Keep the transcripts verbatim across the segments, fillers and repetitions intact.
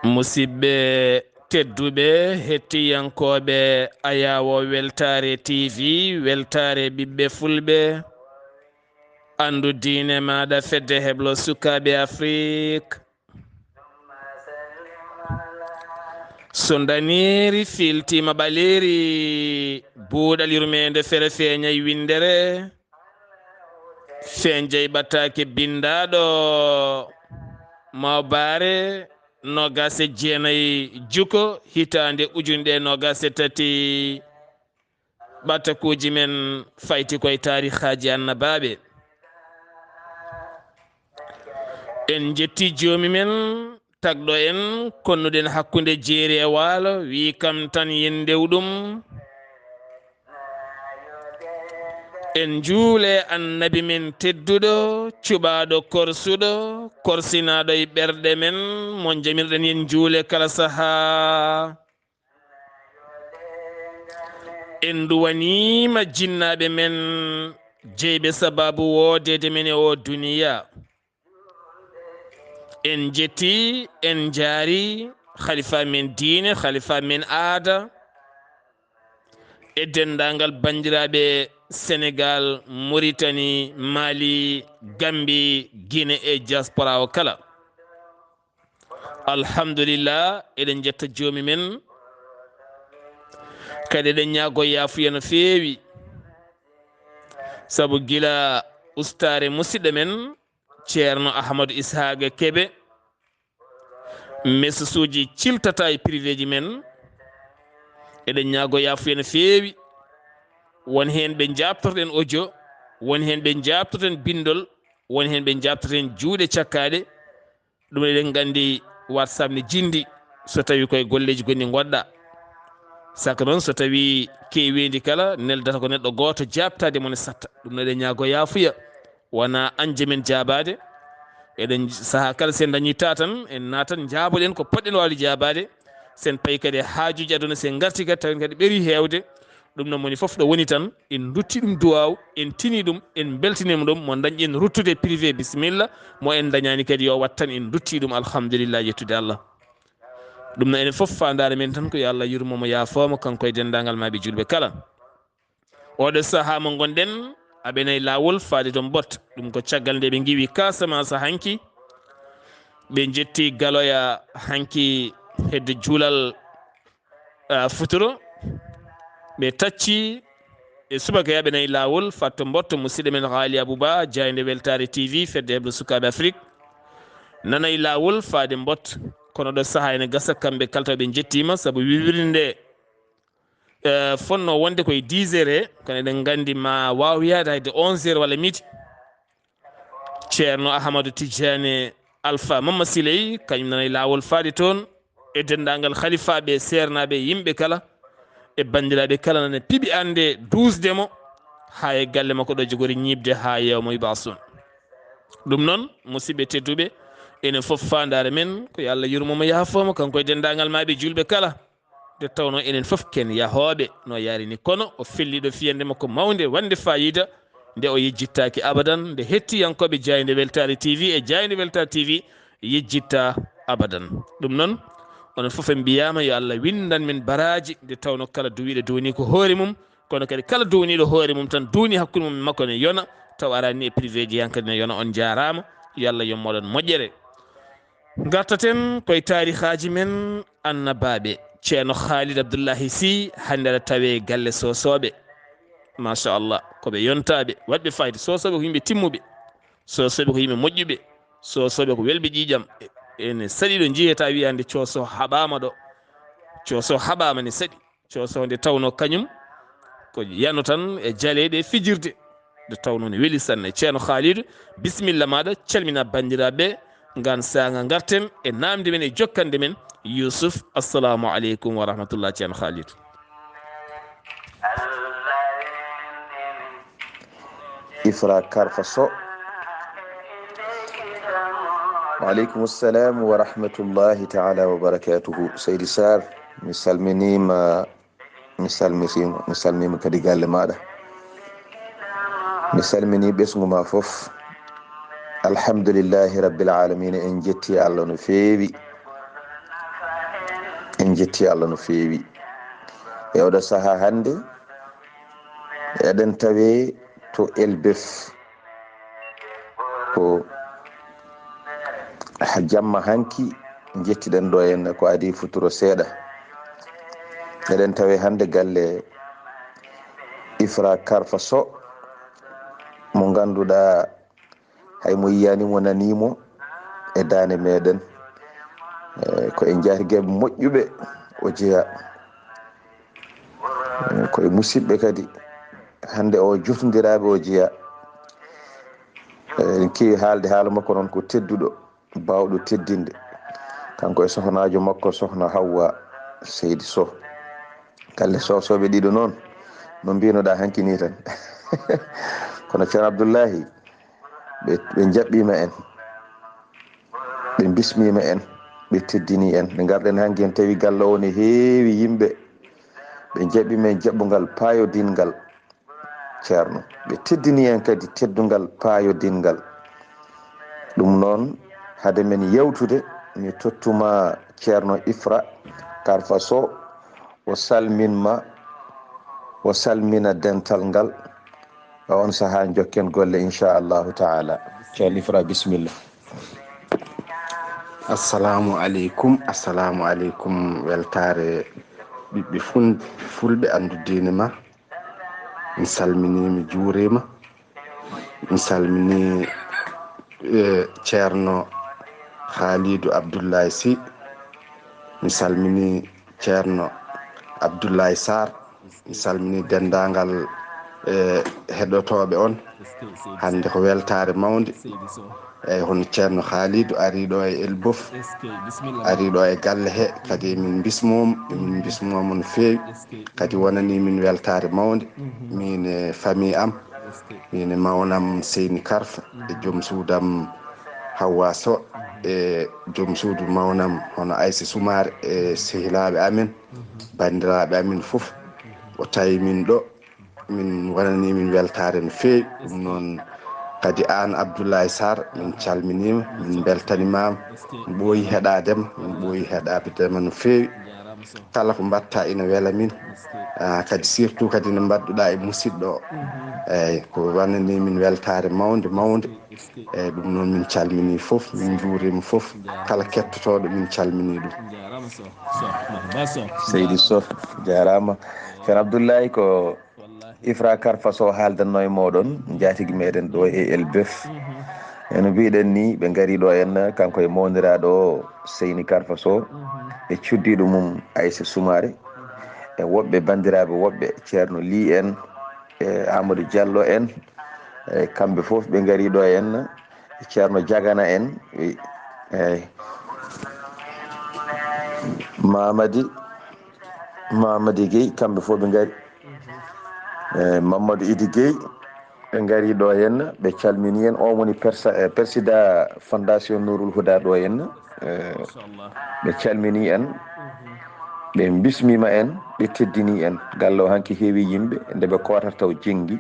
Musidɓe tedduɓe, hettiyankooɓe Ayaawo Weltaare T V, Weltaare ɓiɓɓe Fulɓe, anndu diine maaɗa, Fedde Heblo Sukaaɓe Afrik. So ndaneeri fiiltiima ɓaleeri, buuɗal yurmeende fere feeñay winndere. Feeñjay ɓattaake binndaaɗo Mawbaare noogaas e jeenay juko hitaande ujunɗe noogaas e tati. Ɓattakuuji men fayti koye taarihaaji annabaaɓe. En njetti joomi men tagɗo en, konnuɗen hakkunde jeeri e waalo, wii kam tan yen ndew ɗum. En njuule annabi men tedduɗo, cuɓaaɗo korsuɗo, korsinaaɗo e ɓerɗe men, mo njamirɗen yen njuule kala sahaa. En nduwaniima jinnaaɓe men, jeyɓe sabaabu woodeede men e oo duniya. En njetti, en njaari khalifa men diine, khalifa men aada, e denndaangal banndiraaɓe Senegal, Mauritanie, Mali, Gambie, Guinée e diaspora o kala. Alhamdulillah, eɗen njetta joomi men, kadi eɗen ñaago yaafuya no feewi, sabu gila ustaare musidɗo men, Ceerno Ahmadu Ishaaqa Kebe, message uji ciltata e privé ji men. Eɗen ñaago yaafuya no feewi. Won heen ɓe njaabtorten audio, won heen ɓe njaabtorten binndol, won heen ɓe njaabtorten juuɗe cakkaaɗe. Ɗum eɗen nganndi WhatsApp ne jinndi so tawi koye golleeji gonɗi ngoɗɗa. Saka noon so tawi keeweendi kala neldata ko neɗɗo gooto jaabtaade mo ne satta. Ɗum no eɗen ñaago yaafuya. Wona anje men jaabaade. Eɗen sahaa kala sen dañi ta tan, en naatan njaaboɗen ko poɗɗen waawde jaabaade. Sen payi kadi e haajuuji aduna, sen ngarti kadi tawen kadi ɓeeri heewde. Ɗum noon moni fof ɗo woni tan, en dutti ɗum duwaaw, en tini ɗum, en mbeltinima ɗum. Mo dañɗen ruttude privé, bisimilla. Mo en dañaani kadi yo wat tan, en dutti ɗum, alhamdulillah, yettude Allah. Ɗum no enen fof faandaare men tan ko yo Allah yurmo mo, yaafoo mo, kanko e denndaangal maaɓe juulɓe kala. Oɗo sahaa mo ngonɗen, aɓe nayi laawol faade to Mbot. Ɗum ko caggal nde ɓe ngiwi Casamance hanki. Ɓe njetti Galoya hanki hedde juulal, ah, futuro. Ɓe tacci e subaka, aɓe nayi laawol faade to Mbot. Musidɗo men Haali Abuba, jaaynde Weltaare T V, Fedde Heblo Sukaaɓe Afrik, nanay laawol faade Mbot. Kono ɗo sahaa ene gasa, kamɓe kala taw ɓe njettiima, sabu wiwirde nde, eh, fotnoo wonde koye dix heures he, kono eɗen nganndi ma waaw yahde hayde onze heures walla midi. Ceerno Ahamadu Tijjaani Alfa Mamma Siley, kañum nana e laawol faade toon, e denndaangal halifaaɓe, seernaaɓe, yimɓe kala, e banndiraaɓe kala nana piɓi annde duusde mo, haa e galle makko ɗo jogori ñiiɓde haa yewma yubaasun. Ɗum noon, musidɓe tedduɓe, enen fof faandaare men ko yo Allah yurmo mo, yaafoo mo, kanko e denndaangal maaɓe juulɓe kala. Nde tawnoo enen fof ken yahooɓe no yarini, kono o felliɗo fiyannde makko mawnde wonde faayiida, nde o yejjittaaki abadan, nde hettiyankooɓe Jaaynde Weltaare T V e Jaaynde Weltaare T V yejjitta abadan. Ɗum noon, onon fof en mbiyaama yo Allah winndan men baraaji, nde tawnoo kala duwiiɗo duwanii ko hoore mum, kono kadi kala duwaniiɗo hoore mum tan duwni hakkunde mum e makko ne yona, taw araani e privé ji, hankadi ne yona. On njaaraama, yo Allah yommoɗon moƴƴere. Ngartaten koye taarihaaji men annabaaɓe. Ceerno Khalid Abdullahi Sy hannde aɗa tawee galle Soosooɓe. Machallah, ko ɓe yontaaɓe, waɗɓe fayda. Soosooɓe ko yimɓe timmuɓe. Soosooɓe ko yimɓe moƴƴuɓe. Soosooɓe ko welɓe ƴiiƴam. E-, ene saɗi ɗo njiyata wiyaande Cooso haɓaama ɗo. Cooso haɓaama ne saɗi. Cooso nde tawnoo kañum ko yano tan e jaleeɗe e fijirde. Nde tawnoo ne weli sanne. Ceerno Khalidou, bisimilla maaɗa, calmina banndiraaɓe, ngaan saanga ngarten e naamnde men e jokkande men. Youssouf, assalamu aleykum wa rahmatullah, Ceerno Khalidou. Ifra Karfa Sow. Wa aleykum salam wa rahmatullahi taala wa barakatuhu. Seydi Sarr, mi salminiima, mi salmitiima, mi salminiima kadi galle maaɗa. Mi salminii ɓesngu ma fof. Alhamdulillahi rabbil alamina, en njetti Allah no feewi. En njetti Allah no feewi. E oɗo sahaa hannde, eɗen tawe to Elbef. Ko jamma hanki njettiɗen ɗo en ko adii futuro seeɗa. Eɗen tawe hannde galle Ifra Karfa Sow, mo ngannduɗaa hay mo yiyaani mo nanii mo e daande meɗen. Eh, ko e njaatigee moƴƴuɓe o jeyaa. Eh, ko e musidɓe kadi. Hannde o joftondiraaɓe o jeyaa. Eh, en keewi haalde haala makko noon ko tedduɗo, baawɗo teddinde. Kanko e sohnaajo makko, sohna Hawwa Seydi Sow. Galle Sow, Sowɓe ɗiɗo noon, no mbiynoɗaa hanki nii tan. Kono Ceerno Abdullahi, ɓe, ɓe njaɓɓiima en, ɓe mbismiima en, ɓe teddinii en. Nde ngarɗen hanki en tawi galle o ne heewi yimɓe, ɓe njaɓɓiima en jaɓɓungal paayodinngal, Ceerno. Ɓe teddinii en kadi teddungal paayodinngal. Ɗum noon, hade men yewtude, mi tottuma Ceerno Ifra Karfa Sow, o salminma, o salmina dental ngal. E on sahaa njokken golle, inchallahu taala. Ceerno Ifra, bisimilla. Assalamu aleykum, assalamu aleykum, weltaare ɓiɓɓe fun-, fulɓe, anndu diine ma. Mi salminii, mi juuriima. Mi salminii, eh, Ceerno Khalidou Abdoulaye Sy. Mi salminii Ceerno Abdoulaye Sarr. Mi salminii denndaangal, eh, heɗotooɓe on. Hannde ko weltaare mawnde. Eyyi, hono Ceerno Khalidou arii ɗo e Elbef, arii ɗo e galle he, kadi emin mbismoo mo, emin mbismoo mo no feewi. Kadi wonanii min weltaare mawnde, min e famille am, min e mawnam Seyni Karfa, e joom suudam Hawwa Sow, e joom suudu mawnam hono Aysa Sumaare, e sehilaaɓe amen, banndiraaɓe amen fof. O tawi min ɗo, min wonanii min weltaare no feewi. Ɗum noon kadi aan Abdoulaye Sarr, min calminiima, min mbeltanimaama. Min ɓooyi heɗaade ma, min ɓooyi heɗaade ma no feewi. Kala ko mbaɗtaa ina wela min. Ah, kadi surtout kadi no mbaɗduɗaa e musidɗo o. Eyyi, ko wonanii min weltaare mawnde, mawnde. Eyyi, ɗum noon min calminii fof, min njuuriima fof. Kala kettotooɗo min calminii ɗum. Seydi Sow, jaaraama. Ceerno Abdoulaye, ko Ifra Karfa Sow haaldanno e mooɗon, njaatigi meɗen ɗo e Elbef. E no mbiɗen ni, ɓe ngari ɗo en, kanko e mawniraaɗo o, Seyni Karfa Sow, e cuddiiɗo mum Aysa Sumaare, e woɓɓe banndiraaɓe woɓɓe, Ceerno Ly en, e Amadou Diallo en, e kamɓe fof ɓe ngari ɗo en, e Ceerno Diagana en, e, e Mamadi, Mamadi Gueye, kamɓe fof ɓe ngari. E Mamadou Idi Gueye, ɓe ngari ɗo henna, ɓe calmini en. O woni persa-, eh, président Fondation Nourul Huda ɗo henna. Eh, ɓe calmini en, ɓe mbismima en, ɓe teddini en. Galle o hanki heewi yimɓe, nde ɓe kootata taw jengi.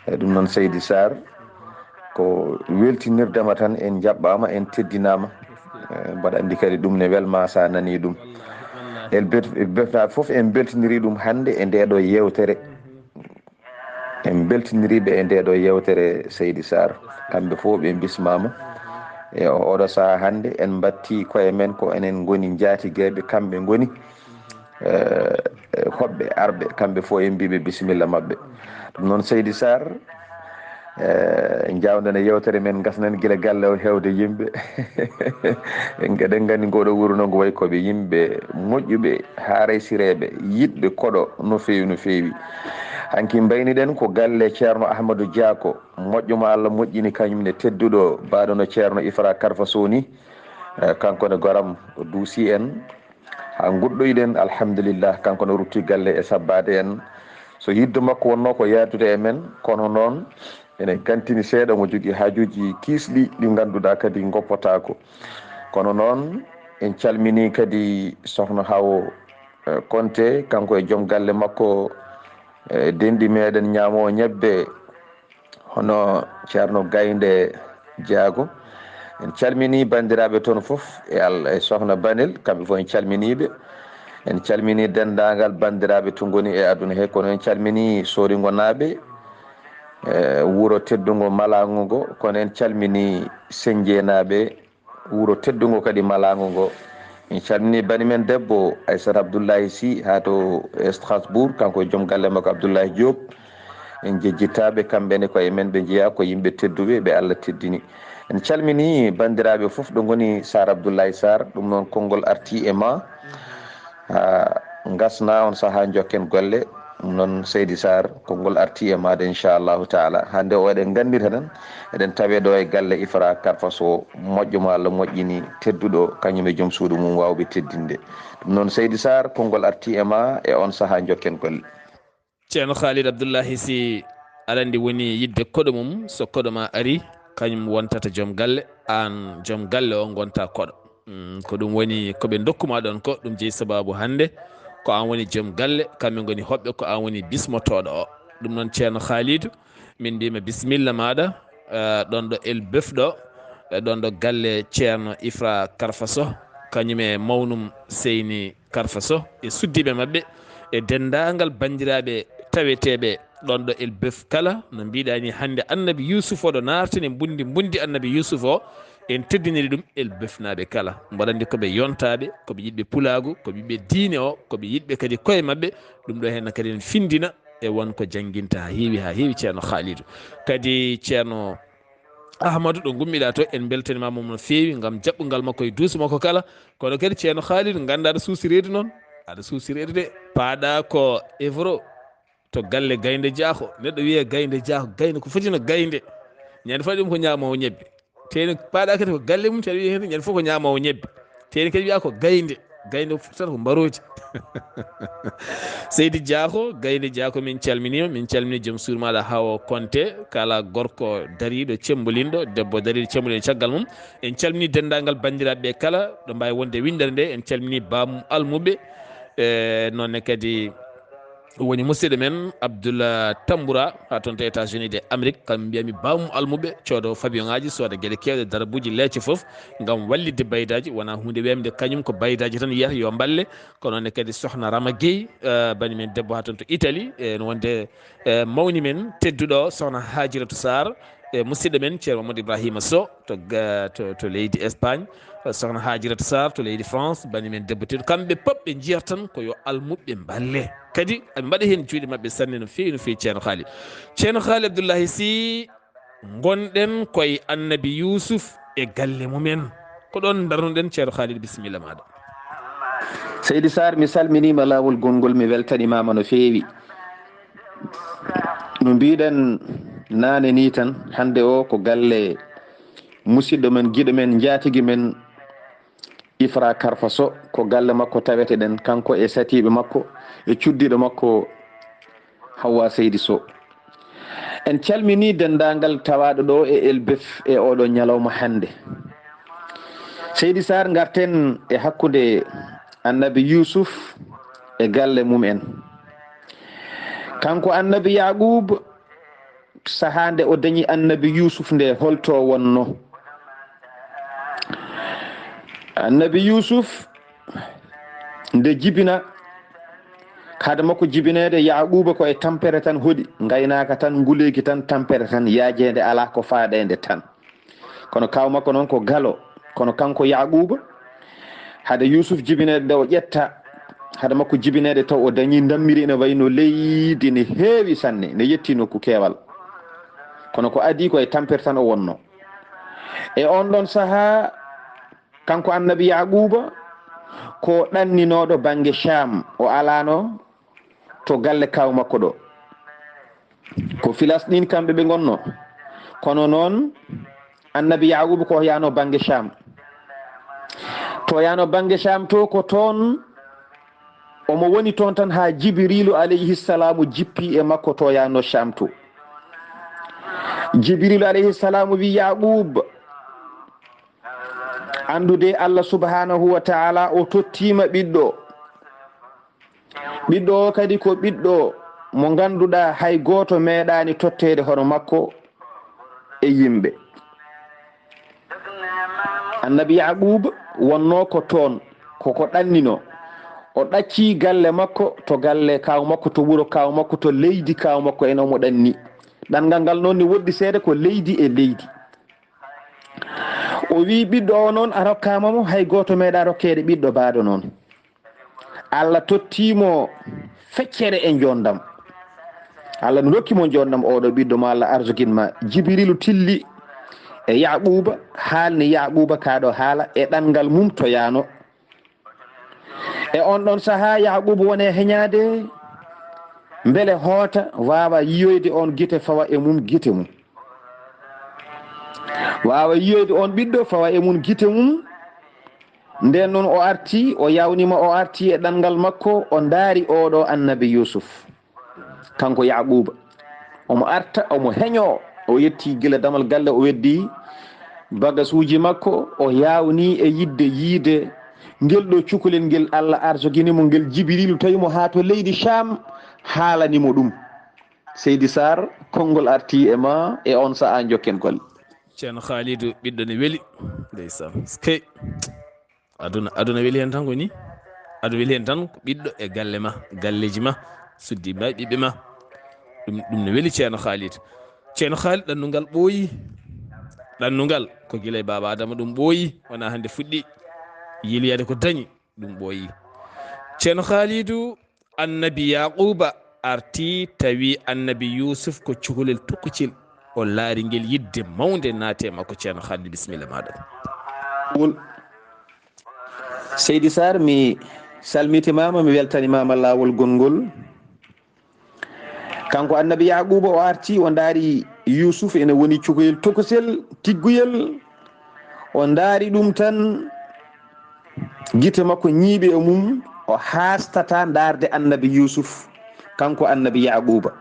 Eh, ɗum noon Seydi Sarr, ko weltinirdema tan, en njaɓɓama, en teddinama. Eh, mbaɗa andi kadi ɗum ne welma sa nani ɗum. El bet-, betnaɓe fof en beltiniri ɗum hannde e nde ɗo yewtere. En mbeltiniriiɓe e ndee ɗoo yeewtere, Seydi Sarr. Kamɓe fof ɓe mbismaama. E o-, oɗo sahaa hannde, en mbatti koye men ko enen ngoni njaatigeeɓe, kamɓe ngoni, eh, eh, hoɓɓe arɓe. Kamɓe fof en mbiiɓe bisimilla maɓɓe. Ɗum noon, Seydi Sarr, eh, en njaawdana yeewtere men, ngasnen gila galle o heewde yimɓe. En, eɗen nganndi ngoo ɗoo wuro noon, ko wayi ko ɓe yimɓe moƴƴuɓe, haaraysireeɓe, yiɗɓe koɗo no feewi, no feewi. Hanki mbayniɗen ko galle Ceerno Ahmadu Jaako, moƴƴo mo Allah moƴƴini, kañum ne tedduɗo, baaɗo no Ceerno Ifra Karfa Soni. Eh, kanko ne goram, o duusi en haa nguddoyɗen, alhamdulillah, kanko ne rutti galle e sabbaade en. So yidde makko wonnoo ko yaadude e men, kono noon ene gantini seeɗa, omo jogii haajuuji kiisɗi ɗi ngannduɗaa kadi ngoppotaako. Kono noon en calminii kadi Sohna Hawo, eh, Konte, kanko e joom galle makko, eh, denɗi meɗen ñaamo ñebbe, hono Ceerno Gaynde Jaago. En calminii banndiraaɓe toon fof e Al-, e Sohna Banel, kamɓe fof en calminiiɓe. En calminii denndaangal banndiraaɓe to ngoni e aduna he, kono en calminii Sooringonaaɓe, e wuro teddungo Malaango ngo, kono en calminii Senjeenaaɓe, wuro teddungo kadi Malaango ngo. En calminii bani men debbo Aissata Abdoulaye Sy haa to Strasbourg, kanko e joom galle makko Abdoulaye Diop. En jejjitaaɓe kamɓe ne, ko e men ɓe njeyaa, ko yimɓe tedduɓe ɓe Allah teddini. En calminii banndiraaɓe fof ɗo ngoni, Sar Abdoulaye Sar, ɗum noon konngol artii e ma. Haa ngasna on sahaa njokken golle. Ɗum noon Seydi Sar, konngol artii e maɗa inchallahu taala. Hannde o eɗen nganndita tan, eɗen tawe ɗo e galle Ifra Karfas o, moƴƴo mo Allah moƴƴini, tedduɗo, kañum e joom suudu mum waawɓe teddinde. Ɗum noon Seydi Sar, konngol artii e ma e on sahaa njokken golle. Ceerno Khalid Abdullahi Sy, aɗa anndi woni yiɗde koɗo mum, so koɗo ma ari, kañum wontata joom galle, aan joom galle o ngonta koɗo. Mm, ko ɗum woni ko ɓe ndokkuma ɗon ko, ɗum jeyi sababu hannde ko aan woni joom galle, kamɓe ngoni hoɓɓe, ko aan woni bismotooɗo o. Ɗum noon Ceerno Khalid, min mbiyma bisimilla maɗa, eh, ɗon ɗo Elbeuf ɗo, eh, ɗon ɗo galle Ceerno Ifra Karfa Soh, kañum e mawnum Seyni Karfa Soh e suddiiɓe maɓɓe e denndaangal banndiraaɓe taweteeɓe ɗon ɗo Elbeuf kala. No mbiɗa ni hannde Annabi Yuusuf oɗo naartini mbunndi, mbunndi Annabi Yuusuf o, en teddiniri ɗum Elbeufnaaɓe kala. Mboɗo anndi ko ɓe yontaaɓe, ko ɓe yiɗɓe pulaagu, ko ɓe yiɗɓe diine o, ko ɓe yiɗɓe kadi koye maɓɓe. Ɗum ɗo heen kadi en findina e won ko jannginta haa heewi, haa heewi Ceerno Khalidou. Kadi Ceerno Ahmadu, ɗo ngummiɗa to, en mbeltanima mum no feewi ngam jaɓɓungal makko e duuso makko kala. Kono kadi Ceerno Khalidou, ngannda aɗa suusi reedu noon, aɗa suusi reedu de, paaɗa ko Evro to galle Gaynde Jaaxo. Neɗɗo wiye Gaynde Jaaxo, gaynde ko foti no gaynde. Ñande foti ɗum ko ñaamoowo ñebbe. Teni paaɗa kadi ko galle mum, tawi hen ñande fof ko ñaamoowo ñebbe. Teni kadi wiya ko gaynde, gaynde fof tan ko mbaroodi. Seydi Jaaxo, Gaynde Jaaxo, min calminima, min calmini joom suudu maɗa Hawo Konte, kala gorko dariɗo cembolinɗo, debbo dariɗo cembolinɗo caggal mum. En calmini denndaangal banndiraaɓe ɓe kala ɗo mbawi wonde winndere nde, en calmini bamum almuɓe, e noonne kadi woni musidɗo men Abdoul Tamboura, ha toon to États-Unis de Amérique, kam mbiyami bamum almuɓe, coodo fabion ngaji, sooda geɗe kewɗe, darabuji, leece fof, ngam wallitde baydaaji. Wona hunde wemde, kañum ko baydaaji tan yiyata yo mballe. Kono ne kadi sohna Rama Gueye, eh, bani men debbo ha toon to Italie, e no wonde, eh, mawni men tedduɗo sohna Hajiratu Sarr, e musidɗo men Ceerno Mamadou Ibrahima Sow to ga-, to, to leydi Espagne, sohna Hajiratu Sarr to leydi France, bani men debbo tedduɗo. Kamɓe pop ɓe njiyata tan ko yo almuɓɓe mballe. Kadi aɓe mbaɗa heen juuɗe maɓɓe sanne no feewi, no feewi Ceerno Khalid. Ceerno Khalid Abdoulahi Sy, ngonɗen koye Annabi Yuusuf e galle mumen. Ko ɗoon ndarnuɗen, Ceerno Khalid, bisimilla maɗa. Seydi Sarr, mi salminiima laawol gonngol, mi weltanimaama no feewi. No mbiɗen naane ni tan, hannde o ko galle musidɗo men, giɗo men, njaatigi men, Ifra Karfa Sow, ko galle makko tawete ɗen, kanko e satiiɓe makko e cuddiiɗo makko Hawwa Seydi Sow. En calmini denndaangal tawaaɗo ɗo e Elbeuf e oɗo ñalawma hannde. Seydi Sarr, ngarten e hakkunde Annabi Yuusuf e galle mum en. Kanko Annabi Yaqub, sahaa nde o dañi Annabi Yuusuf nde, holto wonno? Annabi Yuusuf nde jibina, hade makko jibineede, Yaquba ko e tampere tan hoɗi, ngaynaaka tan, nguleeki tan, tampere tan, yaajeende alaa, ko faaɗeende tan. Kono kaaw makko noon ko galo, kono kanko Yaquba, hade Yuusuf jibineede nde o ƴetta, hade makko jibineede taw o dañi ndammiri ene wayi no leydi, ne heewi sanne, ne yetti nokku keewal. Kono ko adii ko e tampere tan o wonno. E on ɗon sahaa, kanko Annabi Yaquba ko ɗanninooɗo bannge Sham, o alaano to galle kaaw makko ɗo. Ko Filastin kamɓe ɓe ngonno. Kono noon, Annabi Yaquba ko yaano bannge Sham. To yaano bannge Sham to, ko toon omo woni toon tan haa Jibriilu alayhi salaamu jippi e makko to yaano Sham to. Jibriilu alayhi salaamu wi Yaqub, anndude Allah subhanahu wa ta'ala o tottiima ɓiɗɗo. Ɓiɗɗo o kadi ko ɓiɗɗo mo ngannduɗaa hay gooto meeɗaani totteede hono makko e yimɓe. Annabi Yaqub wonno ko toon, koko ɗannino. O ɗacci galle makko, to galle kaaw makko, to wuro kaaw makko, to leydi kaaw makko en, omo ɗanni. Ɗanngal ngal noon ne woɗɗi seeɗa, ko leydi e leydi. O wii ɓiɗɗo o noon a rokkaama mo, hay gooto meeɗa rokkeede ɓiɗɗo baaɗo noon. Allah tottii mo feccere e njoonndam. Allah no rokki mo njoonndam, oɗo ɓiɗɗo mo Allah arsukin ma. Jibirilu tilli e Yaquuba, haalni Yaquuba kaa ɗo haala e ɗanngal mum to yaano. E on ɗon sahaa, Yaquuba woni e heñaade, mbele hoota waawa yiyoyde on gite, fawa e mum gite mum. Waawa yiyoyde on ɓiɗɗo, fawa e mum gite mum. Nden noon o arti, o yawniima, o arti e ɗanngal makko, o ndaari oɗo annabi Yuusuf. Kanko Yaquuba, omo arta, omo heñoo, o yetti gila damal galle, o weddi bagasuuji makko, o yawni e yidde yiide ngel ɗo cukalel ngel Allah arsokini mo, ngel Jibiriilu tawi mo haa to leydi Caam, haalani mo ɗum. Seydi Saar, konngol arti e ma e on sa'a, njokken golle. Ceerno Khaalidu, ɓiɗɗo ne weli. Ndeysaan. Skey. Aduna, aduna weli heen tan ko ni. Aduna weli heen tan ko ɓiɗɗo e galle ma, galleeji ma, suddi ma, ɓiɓɓe ma. Ɗum, ɗum ne weli Ceerno Khalid. Ceerno Khalid, ɗannungal ɓooyi. Ɗannungal ko gila e Baaba Adama ɗum ɓooyi, wonaa hannde fuɗɗi. Yiiloyaade ko dañi, ɗum ɓooyi. Ceerno Khalidu, Annabi Yaquuba arti, tawi Annabi Yuusuf ko cukalel tokosel. O laari ngel yidde mawnde, naati e makko. Ceerno Khalid, bisimilla maaɗa. Seydi Saar, mi salmitimaama, mi weltanimaama laawol gongol. Kanko Annabi Yaquuba, o arti, o ndaari Yuusuf ene woni cukalel tokosel, tigguyel. O ndaari ɗum tan, gite makko ñiiɓi e mum, o haastataa ndaarde Annabi Yuusuf, kanko Annabi Yaquuba.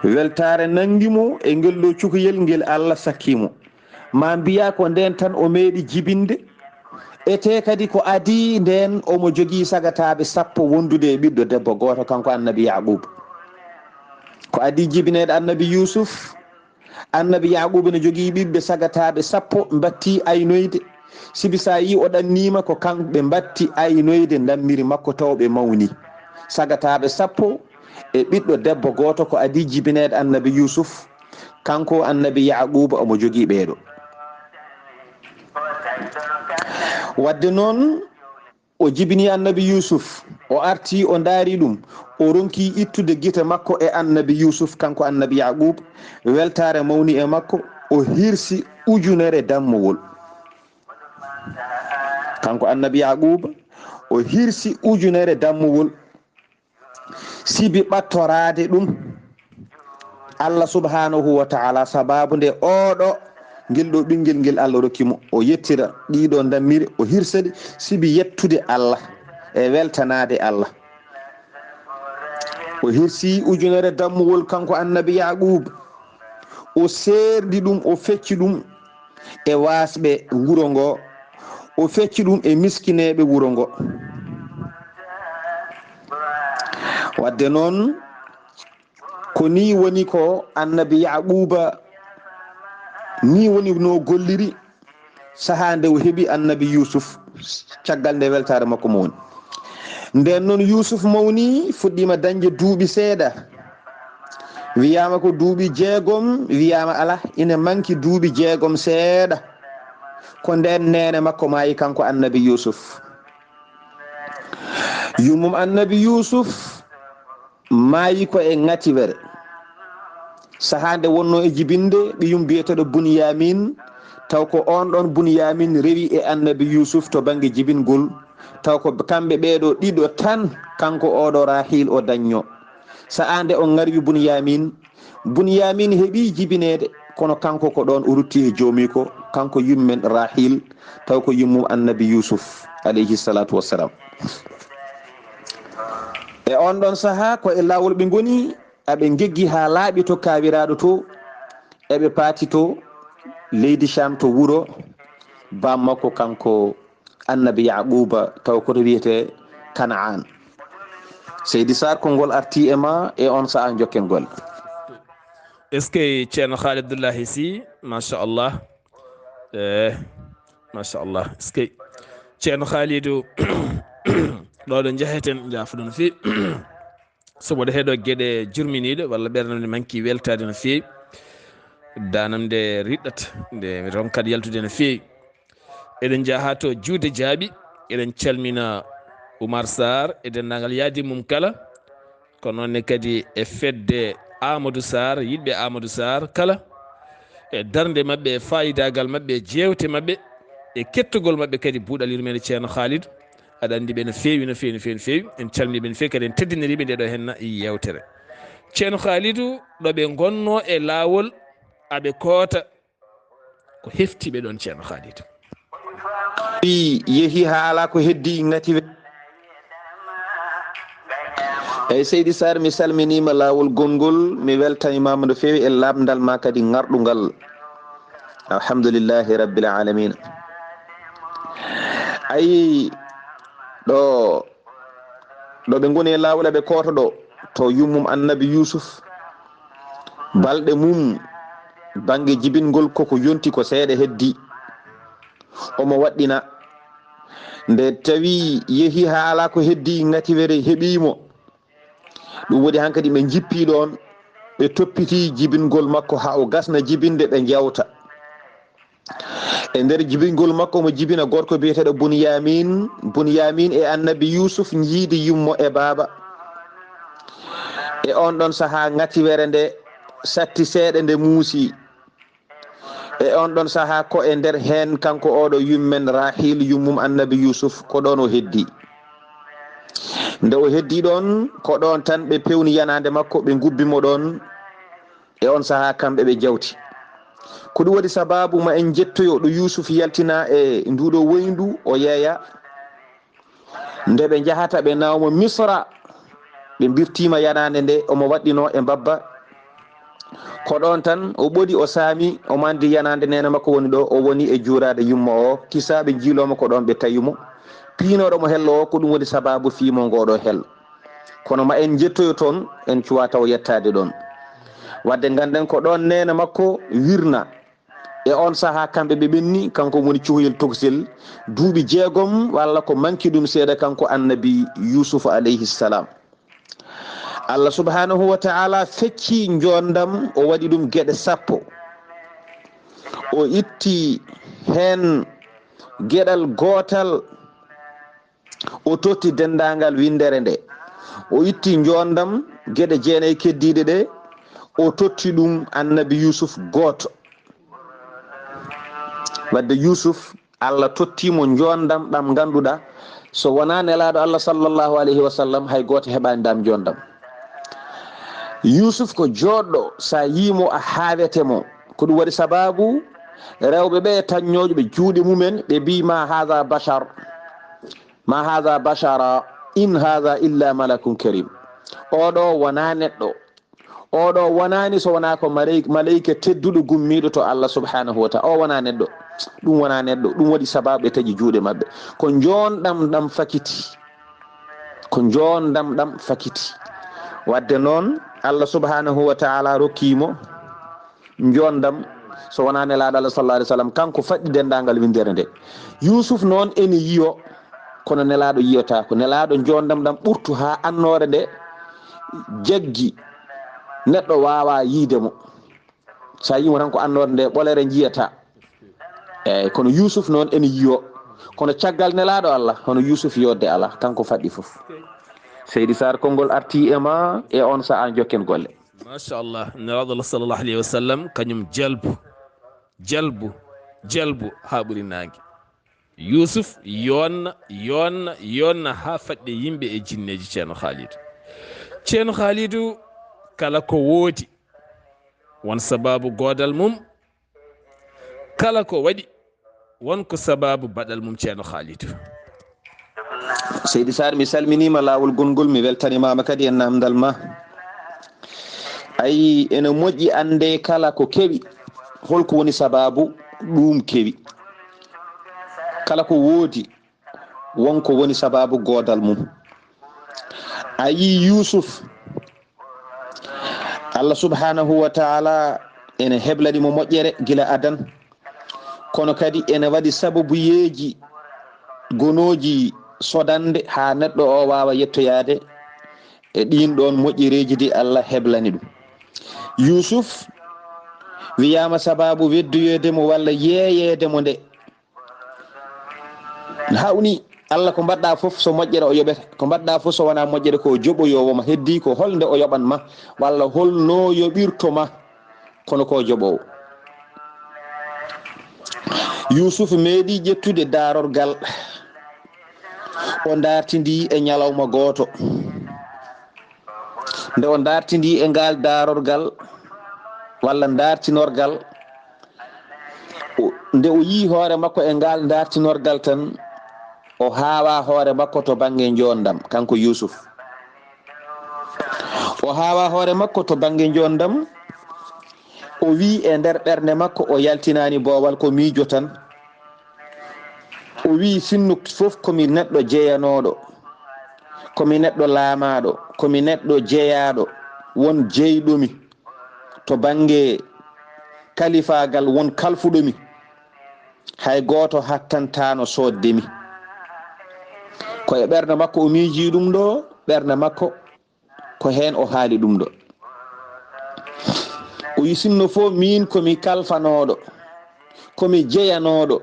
Weltaare nanngi mo e ngel ɗo cukalel ngel Allah sakki mo. Ma mbiya ko ndeen tan o meeɗi jibinde, etee kadi ko adii ndeen omo jogii sagataaɓe sappo wondude e ɓiɗɗo debbo gooto, kanko Annabi Yaquuba. Ko adii jibineede Annabi Yuusuf, Annabi Yaquuba ne jogii ɓiɓɓe sagataaɓe sappo, mbatti aynoyde. Sibi so a yii o ɗanniima, ko kamɓe mbatti aynoyde ndammiri makko taw ɓe mawni. Sagataaɓe sappo e ɓiɗɗo debbo gooto, ko adii jibineede Annabi Yuusuf. Kanko Annabi Yaquuba omo jogii ɓeeɗo. Wadde noon, o jibini Annabi Yuusuf, o arti, o ndaari ɗum, o ronki ittude gite makko e Annabi Yuusuf, kanko Annabi Yaquuba, weltaare mawni e makko, o hirsi ujunere dammowol. Kanko Annabi Yaquuba, o hirsi ujunere dammowol. Sibi ɓattoraade ɗum Allah subhanahu wa ta'ala, sababu nde oɗo, ngel ɗo ɓinngel ngel Allah rokki mo, o yettira ɗiɗo ndammiri, o hirsa ɗi, sibi yettude Allah e weltanaade Allah. O hirsi ujunere dammuwol, kanko Annabi Yaquuba, o seerdi ɗum, o fecci ɗum e waasɓe wuro ngo, o fecci ɗum e miskineeɓe wuro ngo. Wadde noon, ko nii woni ko Annabi Yaquuba, nii woni no golliri sahaa nde o heɓi Annabi Yuusuf, caggal nde weltaare makko mawni. Nden noon, Yuusuf mawni, fuɗɗiima dañde duuɓi seeɗa. Wiyaama ko duuɓi jeegom, wiyaama alaa, ina manki duuɓi jeegom seeɗa. Ko ndeen neene makko maayi, kanko Annabi Yuusuf. Yummum Annabi Yuusuf maayi ko e ŋatiwere. Sahaa nde wonnoo e jibinde ɓiyum biyeteeɗo Bunyamin, taw ko oon ɗoon Bunyamin rewi e Annabi Yuusuf to bannge jibingol, taw ko kamɓe ɓeeɗo ɗiɗo tan, kanko oɗo Rahil o dañño. Sahaa nde o ŋarwi Bunyamin, Bunyamin heɓi jibineede, kono kanko ko ɗoon o rutti e joomiiko, kanko yummen Rahil, taw ko yummum Annabi Yuusuf, alayhi salaatu wassalaam. E oon ɗoon sahaa, ko e laawol ɓe ngoni, aɓe ngeggi haa laaɓi to kaawiraaɗo to, eɓe paati to leydi Caam, to wuro baam makko, kanko Annabi Yaquuba, taw ko to wiyetee Kanaan. Seydi Saar, konngol arti e ma e oon sahaa, njokken golle. Est-ce que Ceerno Khalid Abdullahi Sy, machallah. Eh, machallah. Est-ce que Ceerno Khalidu, Ɗo ɗo njaheten njaafuɗo no feewi. Sabu ɗo heɗo geɗe jurminiiɗe walla ɓernde nde manki weltaade no feewi. Danam nde riɗɗata, nde mi ronkat yaltude no feewi. Eɗen njaha to juuɗe jaaɓi, eɗen calmina Oumar Sarr e denndaangal yaadi mum kala. Ko noon ne kadi e fedde Amadou Sarr, yiɗɓe Amadou Sarr kala, e darnde maɓɓe, e faayidaagal maɓɓe, e jeewte maɓɓe, e kettogol maɓɓe kadi buuɗal yurmeende Ceerno Khalidou. Aɗa anndi ɓe no feewi, no feewi, no feewi, no feewi. En calminii ɓe no feewi, kadi en teddiniri ɓe nde ɗo henna yeewtere. Ceerno Khalidou, ɗo ɓe ngonnoo e laawol, aɓe koota ko hefti ɓe ɗoon, Ceerno Khalidou. Yehi haa alaa ko heddi, ngati we. Eyi, Seydi Sarr, mi salminiima laawol gonngol, mi weltanimaama no feewi e laaɓndal ma kadi ŋarɗungal. Alhamdulillahi rabbil alamina. Ayi, ɗo ɗo ɓe ngoni e laawol, ɓe koota ɗo to yummum Annabi Yuusuf. Balɗe mum bannge jibingol koko yonti, ko seeɗa heddi. Omo waɗɗina. Nde tawi yehi haa alaa ko heddi, ngatiwere heɓii mo. Ɗum waɗi hankadi ɓe njippii ɗoon, ɓe toppitii jibingol makko haa o gasna jibinde, ɓe njewta. E nder jibingol makko, omo jibina gorko biyeteeɗo Bunyamin. Bunyamin e Annabi Yuusuf njiidi yummo e baaba. E oon ɗoon sahaa, ngatiwere nde satti seeɗa, nde muusi. E oon ɗoon sahaa, ko e nder heen, kanko oɗo yummen Rahil, yummum Annabi Yuusuf, ko ɗoon o heddi. Nde o heddi ɗoon, ko ɗoon tan ɓe pewni yanaande makko, ɓe ngubbi mo ɗoon. E oon sahaa, kamɓe ɓe jawti. Ko ɗum waɗi sabaabu ma en njettoyo ɗo Yuusuf yaltina e nduuɗo woyndu, o yeeya. Nde ɓe njahata, ɓe nawa mo Misra, ɓe mbirtiima yanaande nde omo waɗɗinoo e mbabba. Ko ɗoon tan o ɓodi, o saami, o mandi yanaande neene makko woni ɗo, o woni e juuraade yumma o, kisaaɓe njiiloo mo, ko ɗoon ɓe tawi mo. Piinooɗo mo hello o, ko ɗum woni sabaabu fii mo ngooɗo hello. Kono ma en njettoyo toon, en cuwa taw yettaade ɗoon. Wadde ngannden ko ɗoon neene makko wirna. E oon sahaa kamɓe ɓe ɓenni, kanko woni cuhoyel tokosel, duuɓi jeegom walla ko manki ɗum seeɗa, kanko Annabi Yuusuf alayhi salam. Allah subhanahu wa ta'ala fecci njoondam, o waɗi ɗum geɗe sappo. O itti heen geɗal gootal, o totti denndaangal winndere nde. O itti njoondam geɗe jeenayi keddiiɗe ɗe, o totti ɗum Annabi Yuusuf gooto. Wadde Yuusuf, Allah totti mo njoondam ɗam ngannduɗaa, so wonaa Nelaaɗo Allah sallallahu alayhi wa sallam, hay gooto heɓaani ɗam njoondam. Yuusuf ko jooɗɗo, so a yii mo, a haawete mo. Ko ɗum waɗi sabaabu rewɓe ɓe taññooɓe juuɗe mumen, ɓe mbii, "Ma haadha bashar, ma haadha bashara, in haadha illa malakun karim." Oɗo wonaa neɗɗo. Oɗo wonaani so wonaa ko maley-, maleyka tedduɗo gummiiɗo to Allah subhanahu wa ta'ala. O wonaa neɗɗo. Ɗum wonaa neɗɗo. Ɗum waɗi sabaabu ɓe taƴi juuɗe maɓɓe. Ko njoondam ɗam fakiti. Ko njoondam ɗam fakiti. Wadde noon, Allah subhanahu wa ta'ala rokki mo njoondam, so wonaa Nelaaɗo Allah sallallahu alaihi wasallam, kanko faɗɗi denndaangal winndere nde. Yuusuf noon ene yiyo, kono Nelaaɗo yiyotaako. Nelaaɗo njoondam ɗam ɓurtu haa annoore nde jaggi, neɗɗo waawaa yiide mo. So a yii mo tan, ko annoore nde ɓolere njiyata. Eey, kono Yuusuf noon ene yiyo. Kono caggal Nelaaɗo Allah, hono Yuusuf yodde alaa, kanko faɗɗi fof. Seydi Sarr, konngol arti e ma, e oon sahaa jokken golle. Machallah, Nelaaɗo Allah sallallahu alayhi wa sallam, kañum jalbu, jalbu, jalbu haa ɓuri naange. Yuusuf yonna, yonna, yonna haa faɗɗi yimɓe e jinneeji Ceerno Khalidou. Ceerno Khalidou, kala ko woodi, won sabaabu goodal mum, kala ko waɗi, won ko sabaabu baɗal mum, Ceerno Khalidou. Seydi Sarr, mi salminiima laawol gonngol, mi weltanimaama kadi e naamndal ma. Ayi, ene moƴƴi annde kala ko kewi, holko woni sabaabu ɗum kewi. Kala ko woodi, won ko woni sabaabu goodal mum. Ayi, Yuusuf, Allah subhanahu wa ta'ala ene heblani mo moƴƴere gila adan, kono kadi ene waɗi sababuyeeji gonooji sodande haa neɗɗo o waawa yettoyaade e ɗiin ɗoon moƴƴereeji ɗi Allah heblani ɗum. Yuusuf wiyaama sabaabu weddoyeede mo walla yeeyeede mo nde. Hawni Allah ko mbaɗɗa fof so moƴƴere o yoɓete, ko mbaɗɗa fof so wonaa moƴƴere ko o joɓoyoowo ma. Heddii ko holnde o yoɓan ma walla holno yoɓirto ma, kono ko joɓoowo. Yuusuf meeɗi ƴettude daarorgal, o ndaartindi e ñalawma gooto. Nde o ndaartindi e ngaal daarorgal walla ndaartinorgal, o- nde o yii hoore makko e ngaal ndaartinorgal tan, o haawa hoore makko to bannge njoondam, kanko Yuusuf. O haawa hoore makko to bannge njoondam, o wii e nder ɓernde makko, o yaltinaani boowal, ko miijo tan. O wii, sinno fof ko mi neɗɗo jeyanooɗo, ko mi neɗɗo laamaaɗo, ko mi neɗɗo jeyaaɗo, won jeyɗo mi to bannge kalifaagal, won kalfuɗo mi, hay gooto hattantaano soodde mi. Ko e ɓernde makko o miijii ɗum ɗo, ɓernde makko ko heen o haali ɗum ɗo. O yi sinno fof, miin ko mi kalfanooɗo, ko mi jeyanooɗo,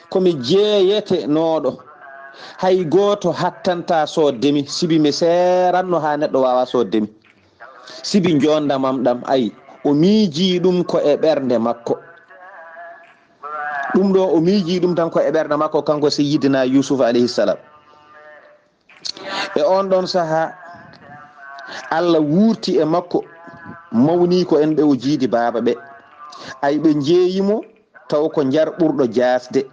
ko mi jeeyetenooɗo. Hay gooto hattanta soodde mi, sibi mi seeranno haa neɗɗo waawa soodde mi. Sibi njoondamam ɗam, ay, o miijii ɗum ko e ɓernde makko. Ɗum ɗo o miijii ɗum tan ko e ɓernde makko, kanko Seyyidina Yuusuf alayhi salam. E oon ɗoon sahaa, Allah wuurti e makko mawniiko en ɓe o jiidi baaba ɓe. Ay ɓe njeeyi mo taw ko njar ɓurɗo jaasde.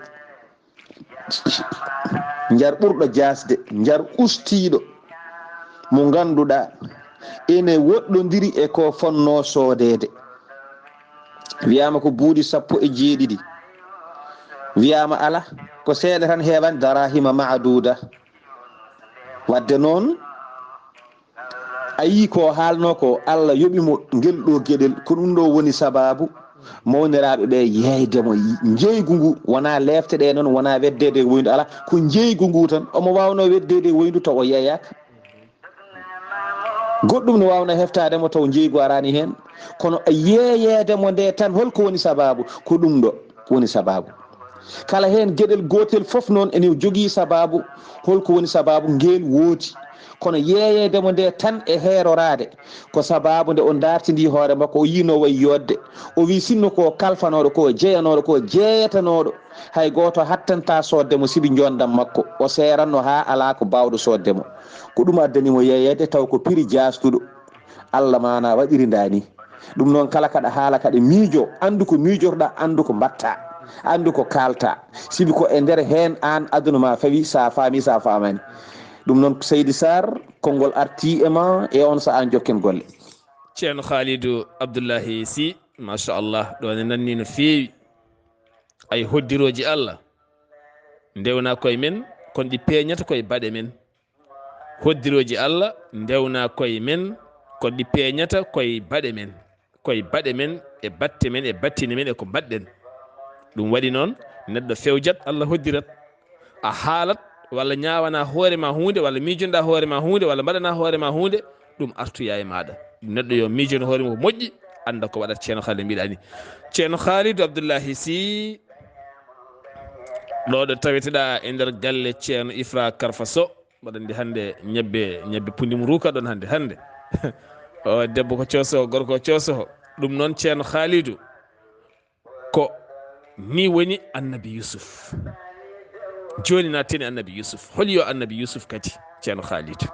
Njar ɓurɗo jaasde, njar ustiiɗo mo ngannduɗaa ene woɗɗondiri e ko fonnoo soodeede. Wiyaama ko buuɗi sappo e jeeɗiɗi. Wiyaama alaa, ko seeɗa tan heewani, darahima maaduda. Wadde noon, a yii ko o haalno ko, Allah yoɓi mo ngel ɗo geɗel, ko ɗum ɗo woni sababu mawniraaɓe ɓe yeeyde mo. Njeeygu ngu wonaa leefte ɗe noon, wonaa weddeede e woyndu, alaa, ko njeeygu ngu tan. Omo waawnoo weddeede e woyndu taw o yeeyaaka. Goɗɗum ne waawnoo heftaade mo taw njeeygu araani heen, kono yeeyeede mo nde tan, holko woni sababu? Ko ɗum ɗo woni sababu. Kala heen geɗel gootel fof noon ene jogii sababu. Holko woni sababu? Ngeel woodi. Kono yeeyeede mo nde tan e heeroraade, ko sababu nde o ndaartindii hoore makko, o yiinoo wayi yooɗde. O wii sinno ko kalfanooɗo, ko jeyanooɗo, ko jeeyatanooɗo, hay gooto hattanta soodde mo sibi njoondam makko. O seeranno haa alaa ko baawɗo soodde mo. Ko ɗum addani mo yeeyeede taw ko piri jaastuɗo. Allah maana waɗiri ndaa ni. Ɗum noon, kala kaɗa haala, kaɗa miijo, anndu ko miijorɗa, anndu ko mbatta, anndu ko kaalta. Sibi ko e nder heen aan aduna ma fawi, sa faami, sa faamani. Ɗum noon, Seydi Sarr, konngol arti e ma, e on sahaa jokken golle. Ceerno Khalidou Abdoulahi Sy, machallah, ɗo ne nanni no feewi. Ay hoddirooji Allah, ndewna koye men, kon ɗi peeñata koye baɗe men. Hoddirooji Allah, ndewna koye men, kon ɗi peeñata koye baɗe men. Koye baɗe men, e batte men, e battine men, e ko mbaɗɗen. Ɗum waɗi noon, neɗɗo fewjat, Allah hoddirat. A haalat, walla ñaawana hoore ma huunde, walla miijonoɗa hoore ma huunde, walla mbaɗana hoore ma huunde, ɗum artoya e maaɗa. Neɗɗo yo miijono hoore mum ko moƴƴi, annda ko waɗata. Ceerno Khalidou mbiɗa ni. Ceerno Khalidou Abdoulahi Sy, ɗo ɗo taweteɗa e nder galle Ceerno Ifra Karfa Sow, mbaɗa anndi hannde ñebbe, ñebbe pundi mum ruuka ɗon hannde, hannde. O debbo ko cooso, gorko ko cooso. Ɗum noon Ceerno Khalidou, ko ni woni Annabi Yusuf. Jooni na teni Annabi Yusuf. Holi yo Annabi Yusuf kadi, Ceerno Khalidou?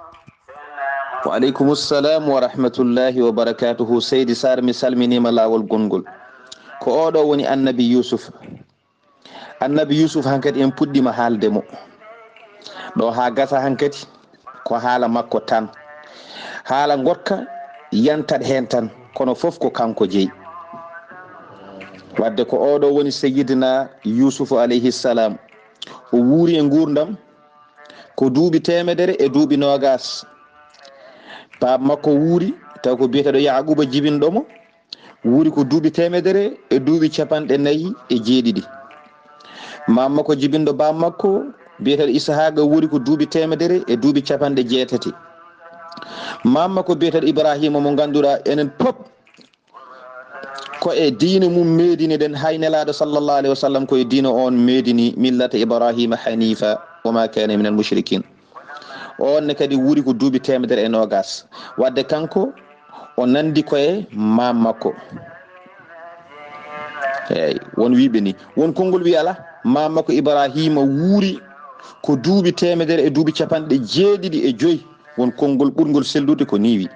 Wa aleykum salam wa rahmatullahi wa barakatuhu. Seydi Sarr, mi salminiima laawol gonngol. Ko oɗo woni Annabi Yusuf. Annabi Yusuf hankadi en puɗɗiima haalde mo. Ɗo haa gasa hankadi ko haala makko tan. Haala ngoɗka yantat heen tan, kono fof ko kanko jeyi. Wadde ko oɗo woni Seyyidina Yusufu alayhi salam. O wuuri e nguurndam ko duuɓi teemedere e duuɓi noogas. Baaba makko wuuri, taw ko biyeteeɗo Yaaquuba jibinɗo mo, wuuri ko duuɓi teemedere e duuɓi capanɗe nayi e jeeɗiɗi. Maam makko jibinɗo baaba makko biyeteeɗo Isahaaqa wuuri ko duuɓi teemedere e duuɓi capanɗe jeetati. Maam makko biyeteeɗo Ibraahiima mo ngannduɗaa enen pop ko e diine mum meedini ɗen, hay Nelaaɗo sallallahu alayhi wa sallam ko e diine on meedini, millata Ibraahiima haniifa wa maa kaana minal mushrikiin. On ne kadi wuuri ko duuɓi teemedere e noogaas. Wadde kanko o nanndi ko e maam makko. Eey, won wiiɓe ni. Won konngol wiyi alaa, maam makko Ibraahiima wuuri ko duuɓi teemedere e duuɓi capanɗe jeeɗiɗi e joy. Won konngol ɓurngol sellude ko nii wi.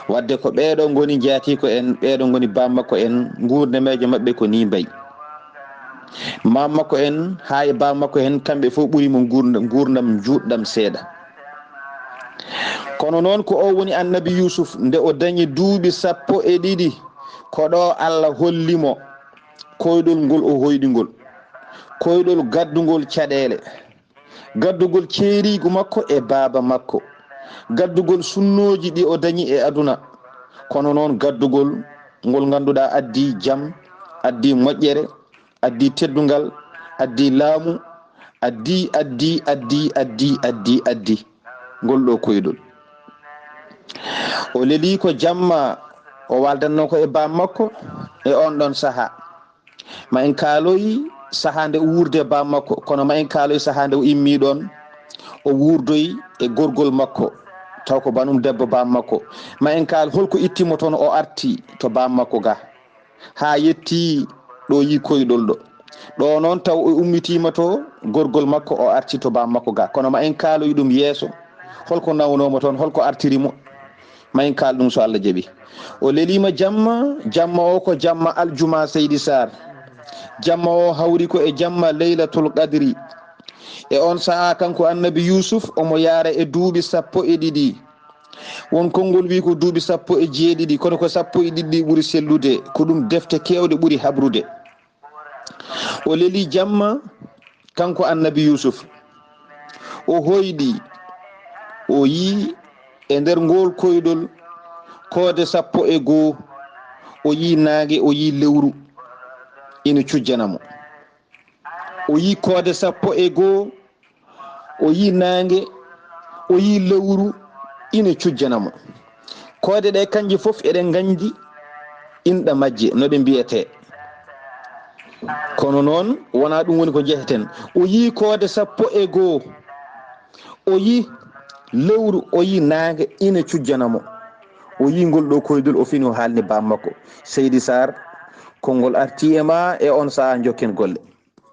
Wadde ko ɓeeɗo ngoni njaatiiko en, ɓeeɗo ngoni baam makko en, nguurdameejo maɓɓe ko nii mbayi. Maam makko en, haa e baam makko en, kamɓe fof ɓuri mo nguurndam, nguurndam njuutɗam seeɗa. Kono noon ko o woni annabi Yuusuf, nde o dañi duuɓi sappo e ɗiɗi, ko ɗo Allah holli mo koyɗol ngol o hoyɗi ngol, koyɗol gaddungol caɗeele, gaddugol ceeriigu makko e baaba makko, gaddugol sunnooji ɗi o dañi e aduna, kono noon gaddugol ngol ngannduɗaa addi jam, addi moƴƴere, addi teddungal, addi laamu, addi, addi, addi, addi, addi, addi ngol ɗo koyɗol. O leli ko jamma, o waaldanno ko e baam makko e on ɗon sahaa. Ma en kaaloy sahaa nde o wuurde e baam makko, kono ma en kaaloy sahaa nde o immi ɗon, o wuurdoy e gorgol makko, taw ko banum debbo baam makko. Ma en kaal holko itti mo toon o arti to baam makko ga. Haa yetti ɗo yi koyɗol ɗo. Ɗo noon taw o ummitiima to gorgol makko, o arti to baam makko ga. Kono ma en kaaloy ɗum yeeso, holko nawnoo mo toon, holko artiri mo. Ma en kaal ɗum so Allah jaɓi. O leliima jamma, jamma o ko jamma aljuma Seydi Sarr. Jamma o hawri ko e jamma Leylatul Qadri. E on sahaa kanko Annabi Yuusuf omo yaara e duuɓi sappo e ɗiɗi. Won konngol wi ko duuɓi sappo e jeeɗiɗi, kono ko sappo e ɗiɗi ɓuri sellude. Ko ɗum defte keewɗe ɓuri habrude. O leli jamma kanko Annabi Yuusuf. O hoyɗi, o yii e nder ngool koyɗol koode sappo e goo, o yii naange, o yii lewru ina cujjana mo. O yii koode sappo e goo, o yii naange, o yii lewru ina cujjana mo. Koode ɗe kanje fof eɗen nganndi inɗe majje, no ɗe mbiyetee. Kono noon, wonaa ɗum woni ko njeheten. O yii koode sappo e goo, o yii lewru, o yii naange ina cujjana mo. O yii ngol ɗo koyɗol, o fini o haalni baam makko. Seydi Sarr, konngol artii e ma e on sahaa njokken golle.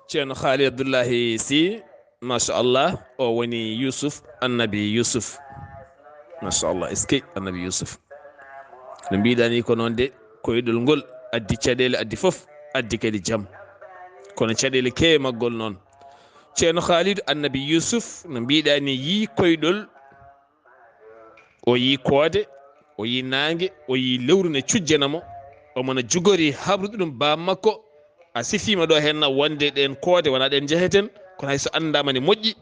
Ceerno Haali Abdullahi Sy, machallah, o woni Yuusuf, Annabi Yuusuf. Machallah, eskey, Annabi Yuusuf. No mbiɗa ni ko noon de, koyɗol ngol addi caɗeele, addi fof, addi kadi jam. Kono caɗeele keewe maggol noon. Ceerno Haalidu, Annabi Yuusuf, no mbiɗa ni yii koyɗol, o yii koode, o yii naange, o yii lewru ne cujjana mo. Omo na jogori habrude ɗum baam makko. A sifiima ɗo heen na wonde ɗeen koode wonaa ɗeen njeheten, kono hay so anndaama ne moƴƴi,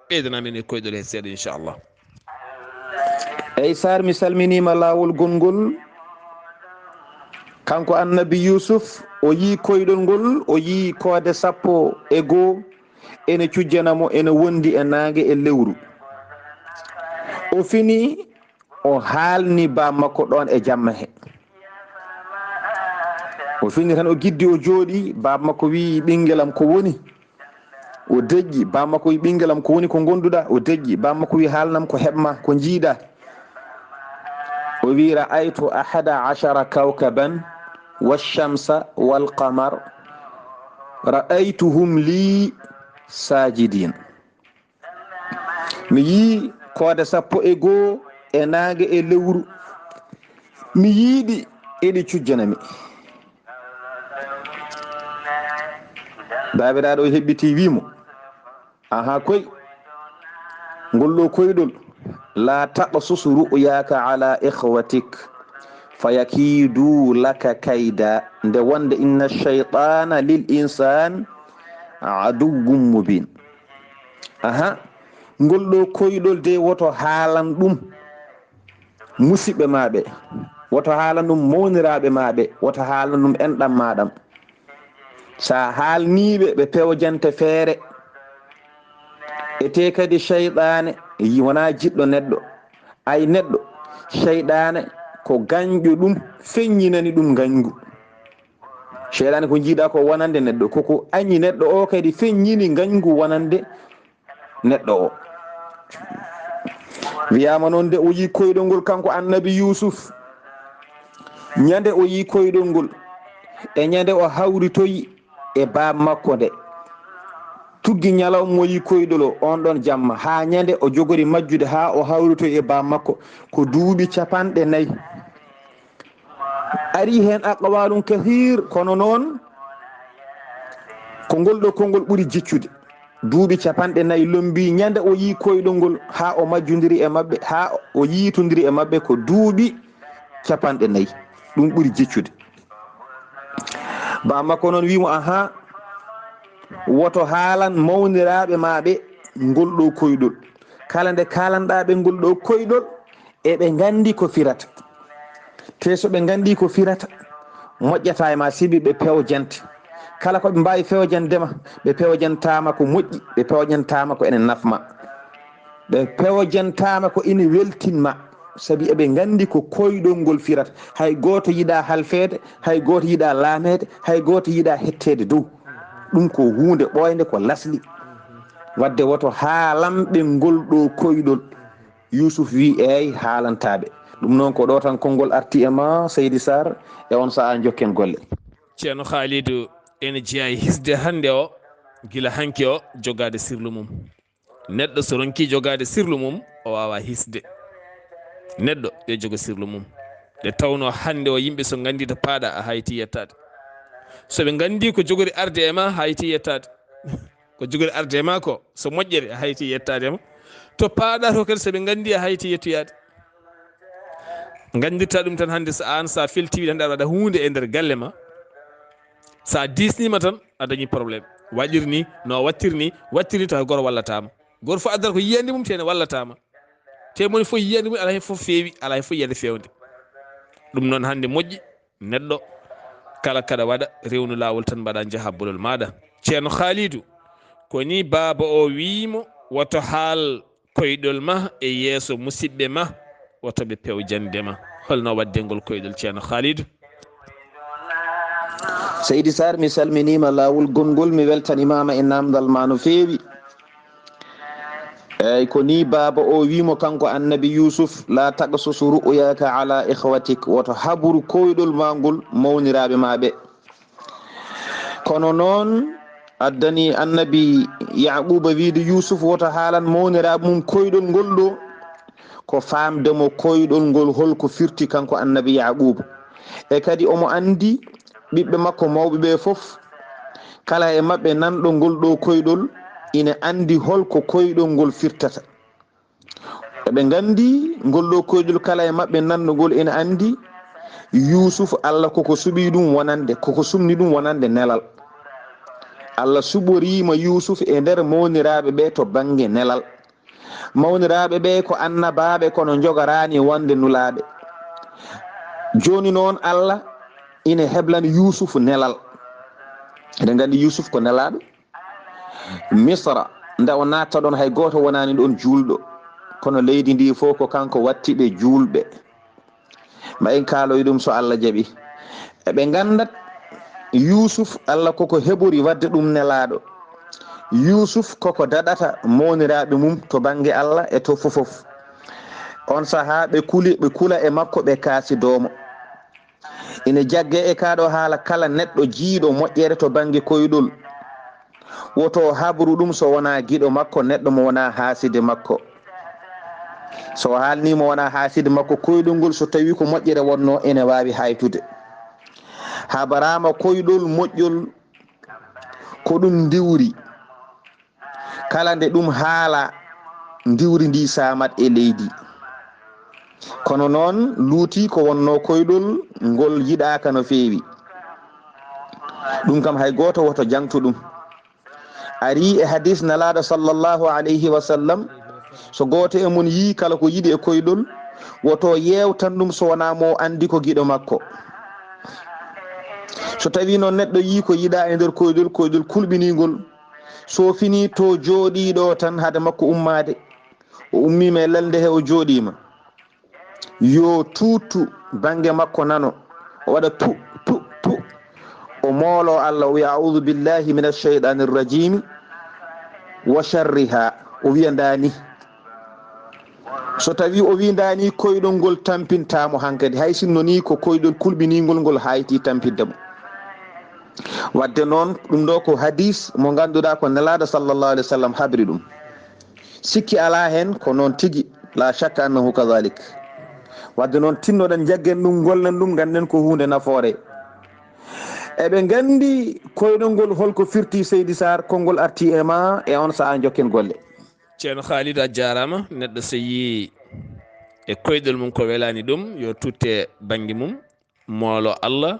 ɓeydana men e koyɗol heen seeɗa, inchallah. Eey Sarr, mi salminiima laawol gonngol. Kanko Annabi Yuusuf, o yii koyɗol ngol, o yii koode sappo e goo, ene cujjana mo, ene wondi e naange e lewru. O fini, o haalni baam makko ɗoon e jamma he. O fini tan, o giddi, o jooɗi, baam makko wii, "Ɓinngelam, ko woni?" O deƴƴi, baam makko wii, "Ɓinngelam, ko woni ko ngonduɗaa?" O deƴƴi, baam makko wii, "Haalnam ko heɓ ma, ko njiiɗaa?" O wii, "Ra'aytu ahada ashara kawkaban, wash-shamsa, wal-qamar, ra'aytuhum li sajidin." Mi yii koode sappo e goo e naange e lewru. Mi yii ɗi, eɗi cujjana mi. Baabiraaɗo o heɓɓiti wii mo, "Aha koy, ngol ɗo koyɗol, la taqsus ru'yaka ala ikhwatik, fayakidu laka kayda." Nde wonde, "Inna shaytana lil insan aduwwun mubin." Aha, ngol ɗo koyɗol de, woto haalan ɗum musiɓɓe ma ɓe, woto haalan ɗum mawniraaɓe ma ɓe, woto haalan ɗum enɗam ma ɗam. Sa haalnii ɓe, ɓe pewjante feere. Etee kadi seyɗaane yi-, wonaa jiɗɗo neɗɗo. Ay neɗɗo, seyɗaane ko gañƴo ɗum, feññinani ɗum ngañgu. Seyɗaane ko njiiɗaa ko wonande neɗɗo, koko añi neɗɗo o kadi feññini ngañgu wonande neɗɗo o. Wiyaama noon nde o yii koyɗol ngol kanko annabi Yuusuf, ñande o yii koyɗol ngol e ñande o hawritoyi e baaba makko nde. Tuggi ñalawma mo yii koyɗol o, on ɗon jamma, haa ñande o jogori majjude, haa o hawritoyi e baaba makko, ko duuɓi capanɗe nayi. Ari heen aqwaalun kasiir, kono noon ko ngol ɗo konngol ɓuri jiccude. Duuɓi capanɗe nayi lombii ñande o yii koyɗol ngol, haa o majjondiri e maɓɓe, haa o yiitondiri e maɓɓe, ko duuɓi capanɗe nayi. Ɗum ɓuri jiccude. Baaba makko noon wii mo, "Ahaa, woto haalan mawniraaɓe maa ɓe ngol ɗo koyɗol. Kala nde kaalanɗaa ɓe ngol ɗo koyɗol, eɓe nganndi ko firata. Te so ɓe nganndii ko firata, moƴƴataa e maa sibi ɓe pewjante. Kala ko ɓe mbaawi pewjande ma, ɓe pewjantaa ma ko moƴƴi, ɓe pewjantaa ma ko ene naf ma. Ɓe pewjantaa ma ko ene weltin ma, sabi eɓe nganndi ko koyɗol ngol firata. Hay gooto yiɗaa halfeede, hay gooto yiɗaa laameede, hay gooto yiɗaa hetteede dow. Ɗum ko huunde ɓooynde, ko lasli. Wadde woto haalan ɓe ngol ɗo koyɗol." Yuusuf wii, "Eey, haalantaaɓe." Ɗum noon ko ɗo tan konngol arti e ma, Seydi Sarr, e on sahaa njokken golle. Ceerno Khalidou ene jeyaa e hisde hannde o, gila hanki o, jogaade sirlu mum. Neɗɗo so ronki jogaade sirlu mum, o waawaa hisde. Neɗɗo yo jogo sirlu mum. Nde tawnoo hannde o yimɓe so nganndii to paaɗaa, a hayti yettaade. So ɓe nganndii ko jogori arde e ma, hayti yettaade. Ko jogori arde e ma ko, so moƴƴere, a hayti yettaade ma. To paaɗaa to kadi, so ɓe nganndii, a hayti yettoyaade. Nganndirtaa ɗum tan hannde, so aan, so a feltiiɗo hannde, aɗa waɗa huunde e nder galle ma. So a diisniima tan, a dañii problème. Waɗir ni, no a waɗtir ni, waɗtir ni, tawa goro wallataa ma. Goro fof addata ko yiyannde mum, te ene wallataa ma. Te moni fof yiyannde mum, alaa heen fof feewi, alaa heen fof yiyannde feewde. Ɗum noon hannde moƴƴi, neɗɗo kala kaɗa waɗa, rewnu laawol tan mbaɗa, njaha bolol maaɗa. Ceerno Khalidou, ko ni baaba o wii mo, woto haal koyɗol ma e yeeso musidɓe ma, woto ɓe pewjande ma. Holno waɗde ngol koyɗol, Ceerno Khalidou? Seydi Sarr, mi salminiima laawol gonngol, mi weltaniima ma e naamndal ma no feewi. Eey, ko ni baaba o wii mo kanko annabi Yuusuf, "Laa taqsus ru'yaaka alaa ikhwatik", woto habru koyɗol ma ngol mawniraaɓe ma ɓe. Kono noon addani annabi Yaaquuba wiide Yuusuf woto haalan mawniraaɓe mum koyɗol ngol ɗo, ko faamde mo koyɗol ngol holko firti kanko annabi Yaaquuba. E kadi omo anndi ɓiɓɓe makko mawɓe ɓe fof, kala e maɓɓe nanɗo ngol ɗo koyɗol ina anndi holko koyɗol ngol firtata. Eɓe nganndi ngol ɗo koyɗol kala e maɓɓe nanɗo ngol ina anndi Yuusuf, Allah koko suɓi ɗum wonande, koko sumni ɗum wonande nelal. Allah suɓoriima Yuusuf e nder mawniraaɓe ɓe to bannge nelal. Mawniraaɓe ɓe ko annabaaɓe, kono njogoraani wonde nulaaɓe. Jooni noon Allah ina heblani Yuusuf nelal. Eɗen nganndi Yuusuf ko nelaaɗo. Misra, nde o naatta ɗon, hay gooto wonaani ɗon juulɗo, kono leydi ndi fof ko kanko watti ɓe juulɓe. Ma en kaaloy ɗum so Allah jaɓi. Eɓe nganndat Yuusuf, Allah koko hebori waɗde ɗum nelaaɗo. Yuusuf koko daɗata mawniraaɓe mum to bannge Allah e to fof fof. On sahaa ɓe kuli, ɓe kula e makko, ɓe kaasi doomo. Ina jagge e kaa ɗo haala, kala neɗɗo jiiɗo moƴƴere to bannge koyɗol, woto o habru ɗum so wonaa giɗo makko, neɗɗo mo wonaa haaside makko. So o haalnii mo wonaa haaside makko, koyɗol ngol so tawii ko moƴƴere wonnoo, ene waawi haytude. Habaraama koyɗol moƴƴol ko ɗum ndiwri. Kala nde ɗum haala, ndiwri ndi saamat e leydi. Kono noon luuti ko wonnoo koyɗol ngol yiɗaaka no feewi. Ɗum kam hay gooto woto jaŋtu ɗum. Arii e hadiis Nelaaɗo sallallahu alayhi wa sallam, so gooto e mon yii kala ko yiɗi e koyɗol, woto yeewtan ɗum so wonaa mo o anndi ko giɗo makko. So tawii noon neɗɗo yii ko yiɗaa e nder koyɗol, koyɗol kulɓiniingol, So finii to jooɗiiɗo tan hade makko ummaade, o ummiima e lalnde he o jooɗiima, yo tuuttu bannge makko nano, o waɗa pu, pu, pu, o moolo Allah, o wiya, "A'udhu billahi minash shaytanir rajimi wa sharriha." O wiya ndaa ni. So tawi o wiya ndaa ni, koyɗol ngol tampintaa mo hankadi, hay sinno ni ko koyɗol kulɓiniingol ngol hayti tampinde mo. Wadde noon, ɗum ɗo ko hadis mo ngannduɗaa ko Nelaaɗo sallallahu alaihi wa sallam habri ɗum. Sikki alaa heen, ko noon tigi, la shakka annahu kadhalik. Wadde noon, tinnoɗen, njaggen ɗum, ngollen ɗum, ngannden ko huunde nafoore. Eɓe nganndi koyɗol ngol holko firti, Seydi Sarr, konngol arti e ma, e on sahaa njokken golle. Ceerno Khalid, a jaaraama. Neɗɗo so yii e koyɗol mum ko welaani ɗum, yo tutte bannge mum, moolo Allah.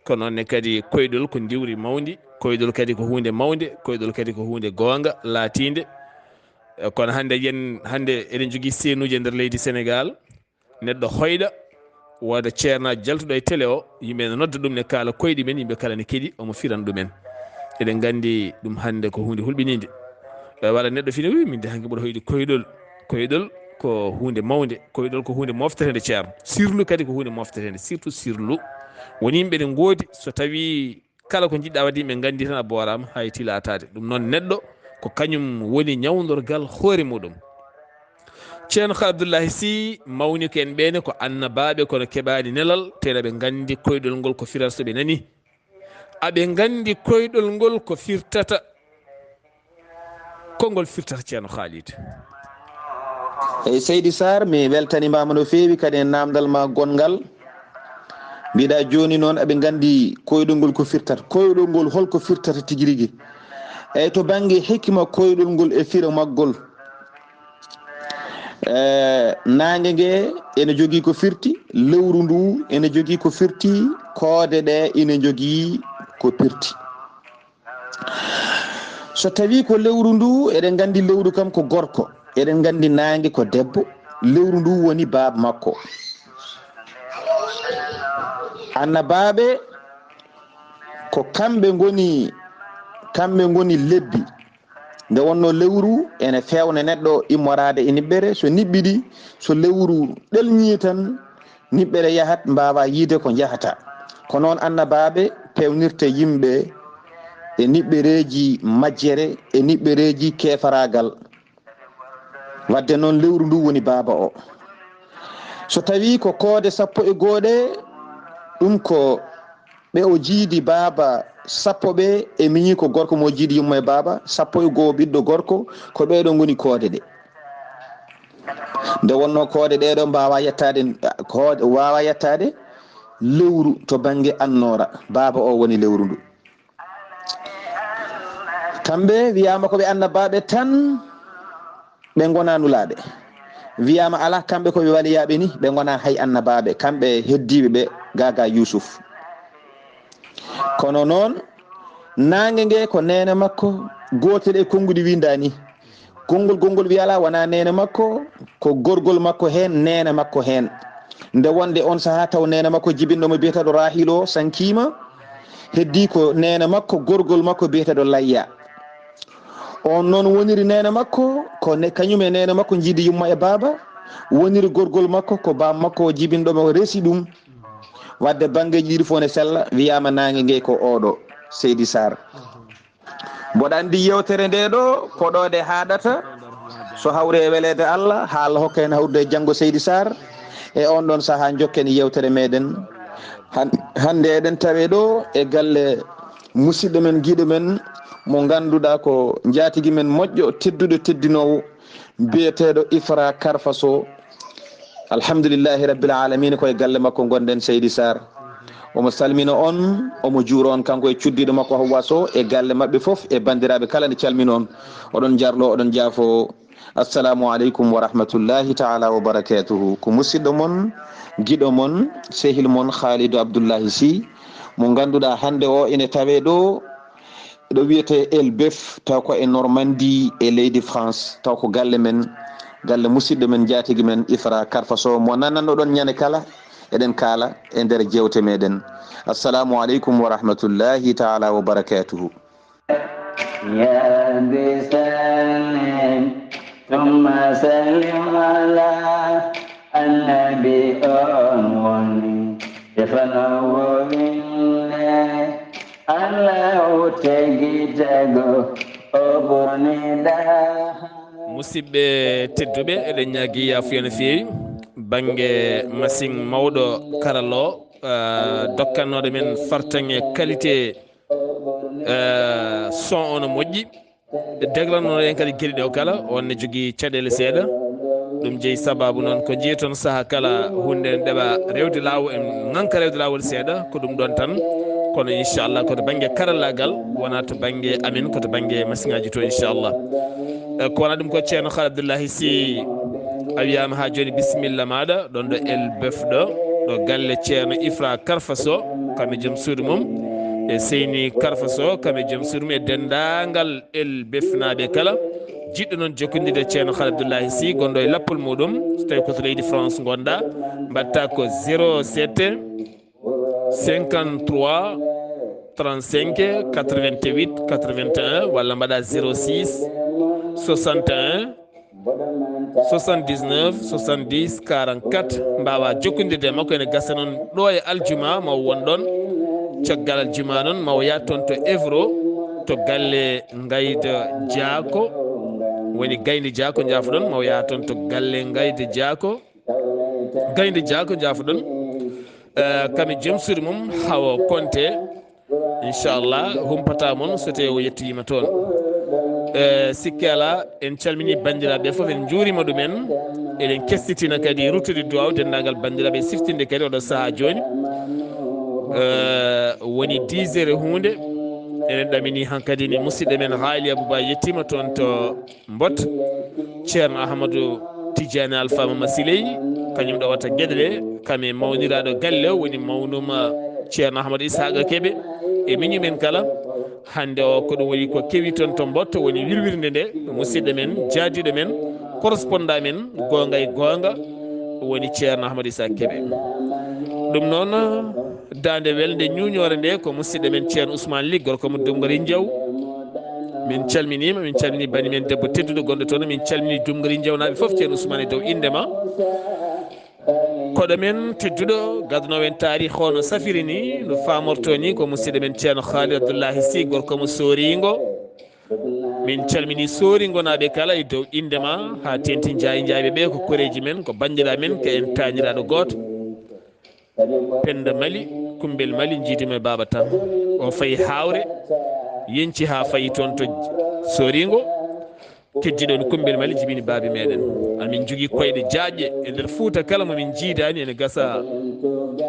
Kono ne kadi koyɗol ko ndiwri mawndi, koyɗol kadi ko huunde mawnde, koyɗol kadi ko huunde goonga laatiinde. Eh, kono hannde yen, hannde eɗen njogii seenuuji e nder leydi Senegaal, neɗɗo hoyɗa, wooda ceernaajo jaltuɗo e télé o, yimɓe ne nodda ɗum, ne kaala koyɗi men, yimɓe kala ne keɗi, omo firan ɗumen. Eɗen nganndi ɗum hannde ko huunde hulɓiniinde. E walla neɗɗo fina wi, "Min de hanki mboɗo hoyɗi koyɗol." Koyɗol ko huunde mawnde, koyɗol ko huunde mofteteende, ceerno. Sirlu kadi ko huunde mofteteende, surtout sirlu. Woni yimɓe ne ngoodi, so tawi kala ko njiɗɗa wadde, yimɓe nganndi tan a booraama, hayti laataade. Ɗum noon, neɗɗo ko kañum woni ñawndorgal hoore muɗum. Ceerno Khalid Abdullahi Sy, mawni ko en ɓeene ko annabaaɓe, kono keɓaani nelal, tena ɓe nganndi koyɗol ngol ko firata so ɓe nani. Aɓe nganndi koyɗol ngol ko firtata, ko ngol firtata, Ceerno Khalid. Eyi, Seydi Sarr, mi weltanimaama no feewi kadi e naamndal ma gonngal. Mbiɗa jooni noon, aɓe nganndi koyɗol ngol ko firtata. Koyɗol ngol holko firtata tigi rigi? Eyi, to bannge hikma koyɗol ngol e firo maggol, eh, naange nge ene jogii ko firti, lewru ndu ene jogii ko firti, koode ɗe ene njogii ko pirti. So tawi ko lewru ndu, eɗen nganndi lewru kam ko gorko, eɗen nganndi naange ko debbo, lewru ndu woni baaba makko. Annabaaɓe ko kamɓe ngoni, kamɓe ngoni lebbi. Nde wonno lewru ene fewna neɗɗo immoraade e niɓɓere, so niɓɓiɗi, so lewru ɗelñi tan, niɓɓere yahat, mbaawa yiide ko njahata. Ko noon annabaaɓe pewnirta yimɓe e niɓɓereeji majjere, e niɓɓereeji keefaraagal. Wadde noon, lewru ndu woni baaba o. So tawi ko koode sappo e gooɗe, ɗum ko ɓe o jiidi baaba sappo ɓe, e miñi ko gorko mo jiidi yumma e baaba, sappo e goo ɓiɗɗo gorko, ko ɓeeɗo ngoni koode ɗe. Nde wonno koode ɗeeɗo mbaawa yettaade, koode waawa yettaade lewru to bannge annoora, baaba o woni lewru ndu. Kamɓe wiyaama ko ɓe annabaaɓe tan, ɓe ngonaa nulaaɓe. Wiyaama alaa, kamɓe ko ɓe waliyaaɓe ni, ɓe ngonaa hay annabaaɓe, kamɓe heddiiɓe ɓe gaagaa Yuusuf. Kono noon, naange nge ko neene makko gootel e konnguɗi windaa ni. Konngol, konngol wiya alaa, wonaa neene makko, ko gorgol makko heen, neene makko heen. Nde wonde on sahaa taw neene makko jibinɗo mo biyeteeɗo Raahil o sankiima, heddii ko neene makko, gorgol makko biyeteeɗo Layya. On noon woniri neene makko, ko ne, kañum e neene makko njiidi yumma e baaba, woniri gorgol makko, ko baaba makko o jibinɗo mo resi ɗum. Wadde banngeeji ɗiɗi fof ne sella, wiyaama naange nge ko oɗo, Seydi Sarr. Mboɗo anndi yewtere nde ɗo, ko ɗo nde haaɗata. So hawri e weleede Allah, haa Allah hokka en hawrude e janngo, Seydi Sarr. E on ɗon sahaa, njokken yewtere meɗen. Han-, hannde eɗen tawe ɗo e galle musidɗo men, giɗo men, mo ngannduɗaa ko njaatigi men moƴƴo, tedduɗo, teddinoowo, biyeteeɗo Ifra Karfa Sow. Alhamdulillahi Rabbil Alamina, ko e galle makko ngonɗen, Seydi Sarr. Omo salmina on, omo juura on, kanko e cuddiiɗo makko Hawwa Sow, e galle maɓɓe fof, e banndiraaɓe kala ne calmina on. Oɗon njarlo, oɗon njaafo. Assalamu aleykum wa rahmatullahi taala wa barakatuhu. Ko musidɗo mon, giɗo mon, sehil mon Khalidou Abdoullahi Sy, mo ngannduɗaa hannde o ene tawe ɗo, ɗo wiyetee Elbeuf, taw ko e Normandie, e leydi France, taw ko galle men, galle musidɗo men, njaatigi men Ifra Karfa Sow, mo nanannoɗon ñande kala, eɗen kaala e nder jeewte meɗen. Assalamu aleykum wa rahmatullahi taala wa barakatuhu. بسلم ثم سلم على النبي on woni defanowo winne. Allahu tegi tago o ɓurniɗa. Musidɓe tedduɓe, eɗen ñaagi yaafuya no feewi. Bannge machine mawɗo karalla o, eh, dokkannooɗo men fartaŋŋe qualité, eh, son o no moƴƴi. Deglanno en kadi geɗe ɗe o kala, on ne jogii caɗeele seeɗa. Ɗum jeyi sababu noon ko jeyi toon saha kala hunde en ɗeɓa rewde laawol, en ŋanka rewde laawol seeɗa, ko ɗum ɗoon tan. Kono inchallah ko to bannge karallagal, wona to bannge amen, ko to bannge masiŋaaji to inchallah. Eh, ko wona ɗum ko ceerno Xaali Abdullahi Si a wiyaama haa jooni bisimilla maaɗa, ɗoon ɗo El Bef ɗo, ɗo galle ceerno Ifra Karfa Sow, kam e joom suudu mum, e Seyni Karfa Sow, kam e joom suudu mum, e denndaangal El Befnaaɓe kala. Jiɗɗo noon jokkondirde ceerno Xaali Abdullahi Si, gonɗo e lappol muɗum, so tawi ko to leydi France ngonɗa, mbaɗta ko zéro sept cinquante-trois trente-cinq quatre-vingt-huit quatre-vingt-un, walla mbaɗa zéro six soixante et un soixante-dix-neuf soixante-dix quarante-quatre. Mbawa jokkondirde e makko, ene gasa noon ɗo e aljuma ma o won ɗon. Caggal aljuma noon ma o yaha toon to Evro, to galle Ngayda Diako, woni Gaynde Diako, jaafoɗon, ma o yaha toon to galle Ngayda Diako. Gaynde Diako, jaafoɗon. Eh, kam e joom suudu mum Hawa Konte, inchallah humpata mon so tawi o yettoyima toon. Eh, sikke ala, en calmini banndiraaɓe fof, en njuurima ɗumen. Eɗen kestitina kadi ruttude duwaw denndaangal banndiraaɓe, siftinde kadi oɗo sahaa jooni. Eh, woni dix heures e huunde. Eɗen ɗamini hankadi ni musidɗo men Haali Abouba yettima toon to Mbot, ceerno Ahmadou Tidiane Alpha Mama Siley, kañum ɗo watta geɗe ɗe, kam e mawniraaɗo galle o woni mawnuma ceerno Ahmadou Ishaqa Kebe, e miñum en kala. Hannde o ko ɗum woni ko kewi toon to Mbot, woni wirwirnde nde, musidɗo men, jaadiiɗo men, correspondant men, goonga e goonga, woni ceerno Ahmadou Ishaqa Kebe. Ɗum noon, daande welde ñuuñoore nde ko musidɗo men ceerno Ousmane Ly, gorko mo Dungori Njaw. Min calminima, min calmini bani men debbo tedduɗo gonɗo toon, min calmini Dungori Njawnaaɓe fof, ceerno Ousmane, e dow innde ma. Koɗo men tedduɗo gadano en taarih hono safiri ni, no famorto ni, ko musidɗo men ceerno Khalid Abdoullahi Sy, gorko mo Soringo. Min calmini Soringonaaɓe kala e dow innde ma, haa tenti Njaay Njaayɓe ɓe, ko koreeji men, ko banndiraaɓe men, ko en taaniraaɗo gooto. Penda Mali, Kumbel Mali, njiidima e Baaba Tan. O fayi Haawre, yenci haa fayi toon to Soringo. Keddiɗo en Kumbel Mali jibini baabi meɗen. Amin jogii koyɗe jaajɗe e nder Fuuta, kala mo min njiidaani ene gasa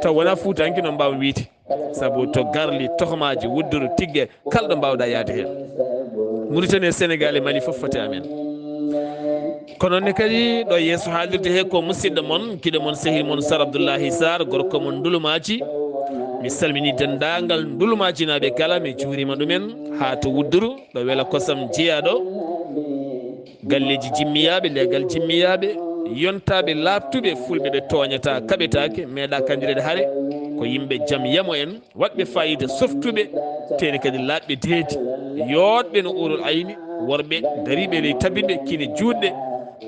taw wonaa Fuutanke, noon mbaawa wiyde. Sabu to Garli, Tohmaaji, Wudduru, Tigge, kala ɗo mbaawɗa yahde heen. Muritani e Senegaal e Mali fof foti amen. Ko noon ne kadi ɗo yeeso haalirde he ko musidɗo mon, giɗo mon, sehil mon Sar Abdoullahi Sarr, gorko mon Ndulumaaji. Mi salmini denndaangal Ndulumaaji naaɓe kala, mi juurima ɗumen haa to Wudduru, ɗo Wela Kosam jeyaaɗo. Galleeji jimmiyaaɓe, leegal jimmiyaaɓe, yontaaɓe laaɓtuɓe, fulɓe ɓe tooñataa, kaɓetaake, meeɗa kandireede hare, ko yimɓe jam yamo en, waɗɓe faayiida, softuɓe, teeni kadi laaɓɓe deedi, yooɗɓe no uurul ayni, worɓe dariiɓe ley tabinɓe, kine juutɗe.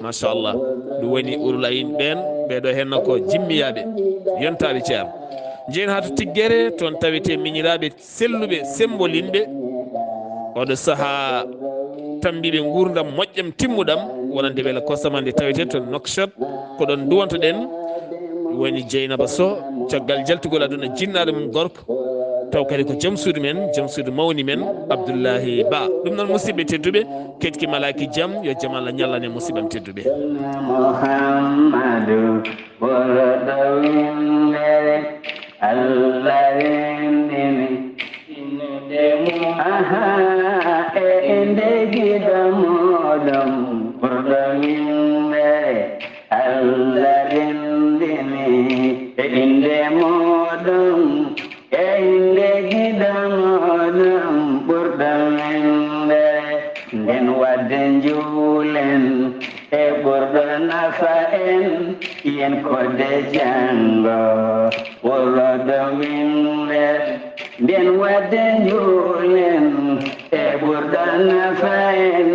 Machallah, ɗum woni uurul ayni ɓeen, ɓeeɗo henna ko jimmiyaaɓe, yontaaɓe ceerno. Njehen haa to Tiggere, toon tawetee miñiraaɓe selluɓe, semmbolinɓe. Oɗo sahaa tambiiɓe nguurndam moƴƴam timmuɗam, wonande Wela Kosam nde tawetee to Nouakchott. Ko ɗoon nduwantoɗen, woni Jeynaba Soh, caggal jaltugol aduna, jinnaaɗo mum gorko, taw kadi ko jom suudu men, jom suudu mawni men, Abdoullahi Ba. Ɗum noon, musidɓe tedduɓe, keɗki malaaki jam, yo jam Allah ñallan e musidɓam tedduɓe. Muhammadu ɓurɗo winndere, Allah renndini. Aha, e innde giɗo muɗum ɓurɗo winndere, Allah renndini. E innde muɗum, e innde giɗo muɗum ɓurɗo winndere. Nden waɗde njuulen e ɓurɗo nafa en, yen koɗde janngo ɓurɗo winndere. Nden waɗde njuulen E ɓurɗan fayen,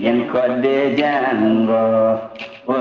yen kodde janngo.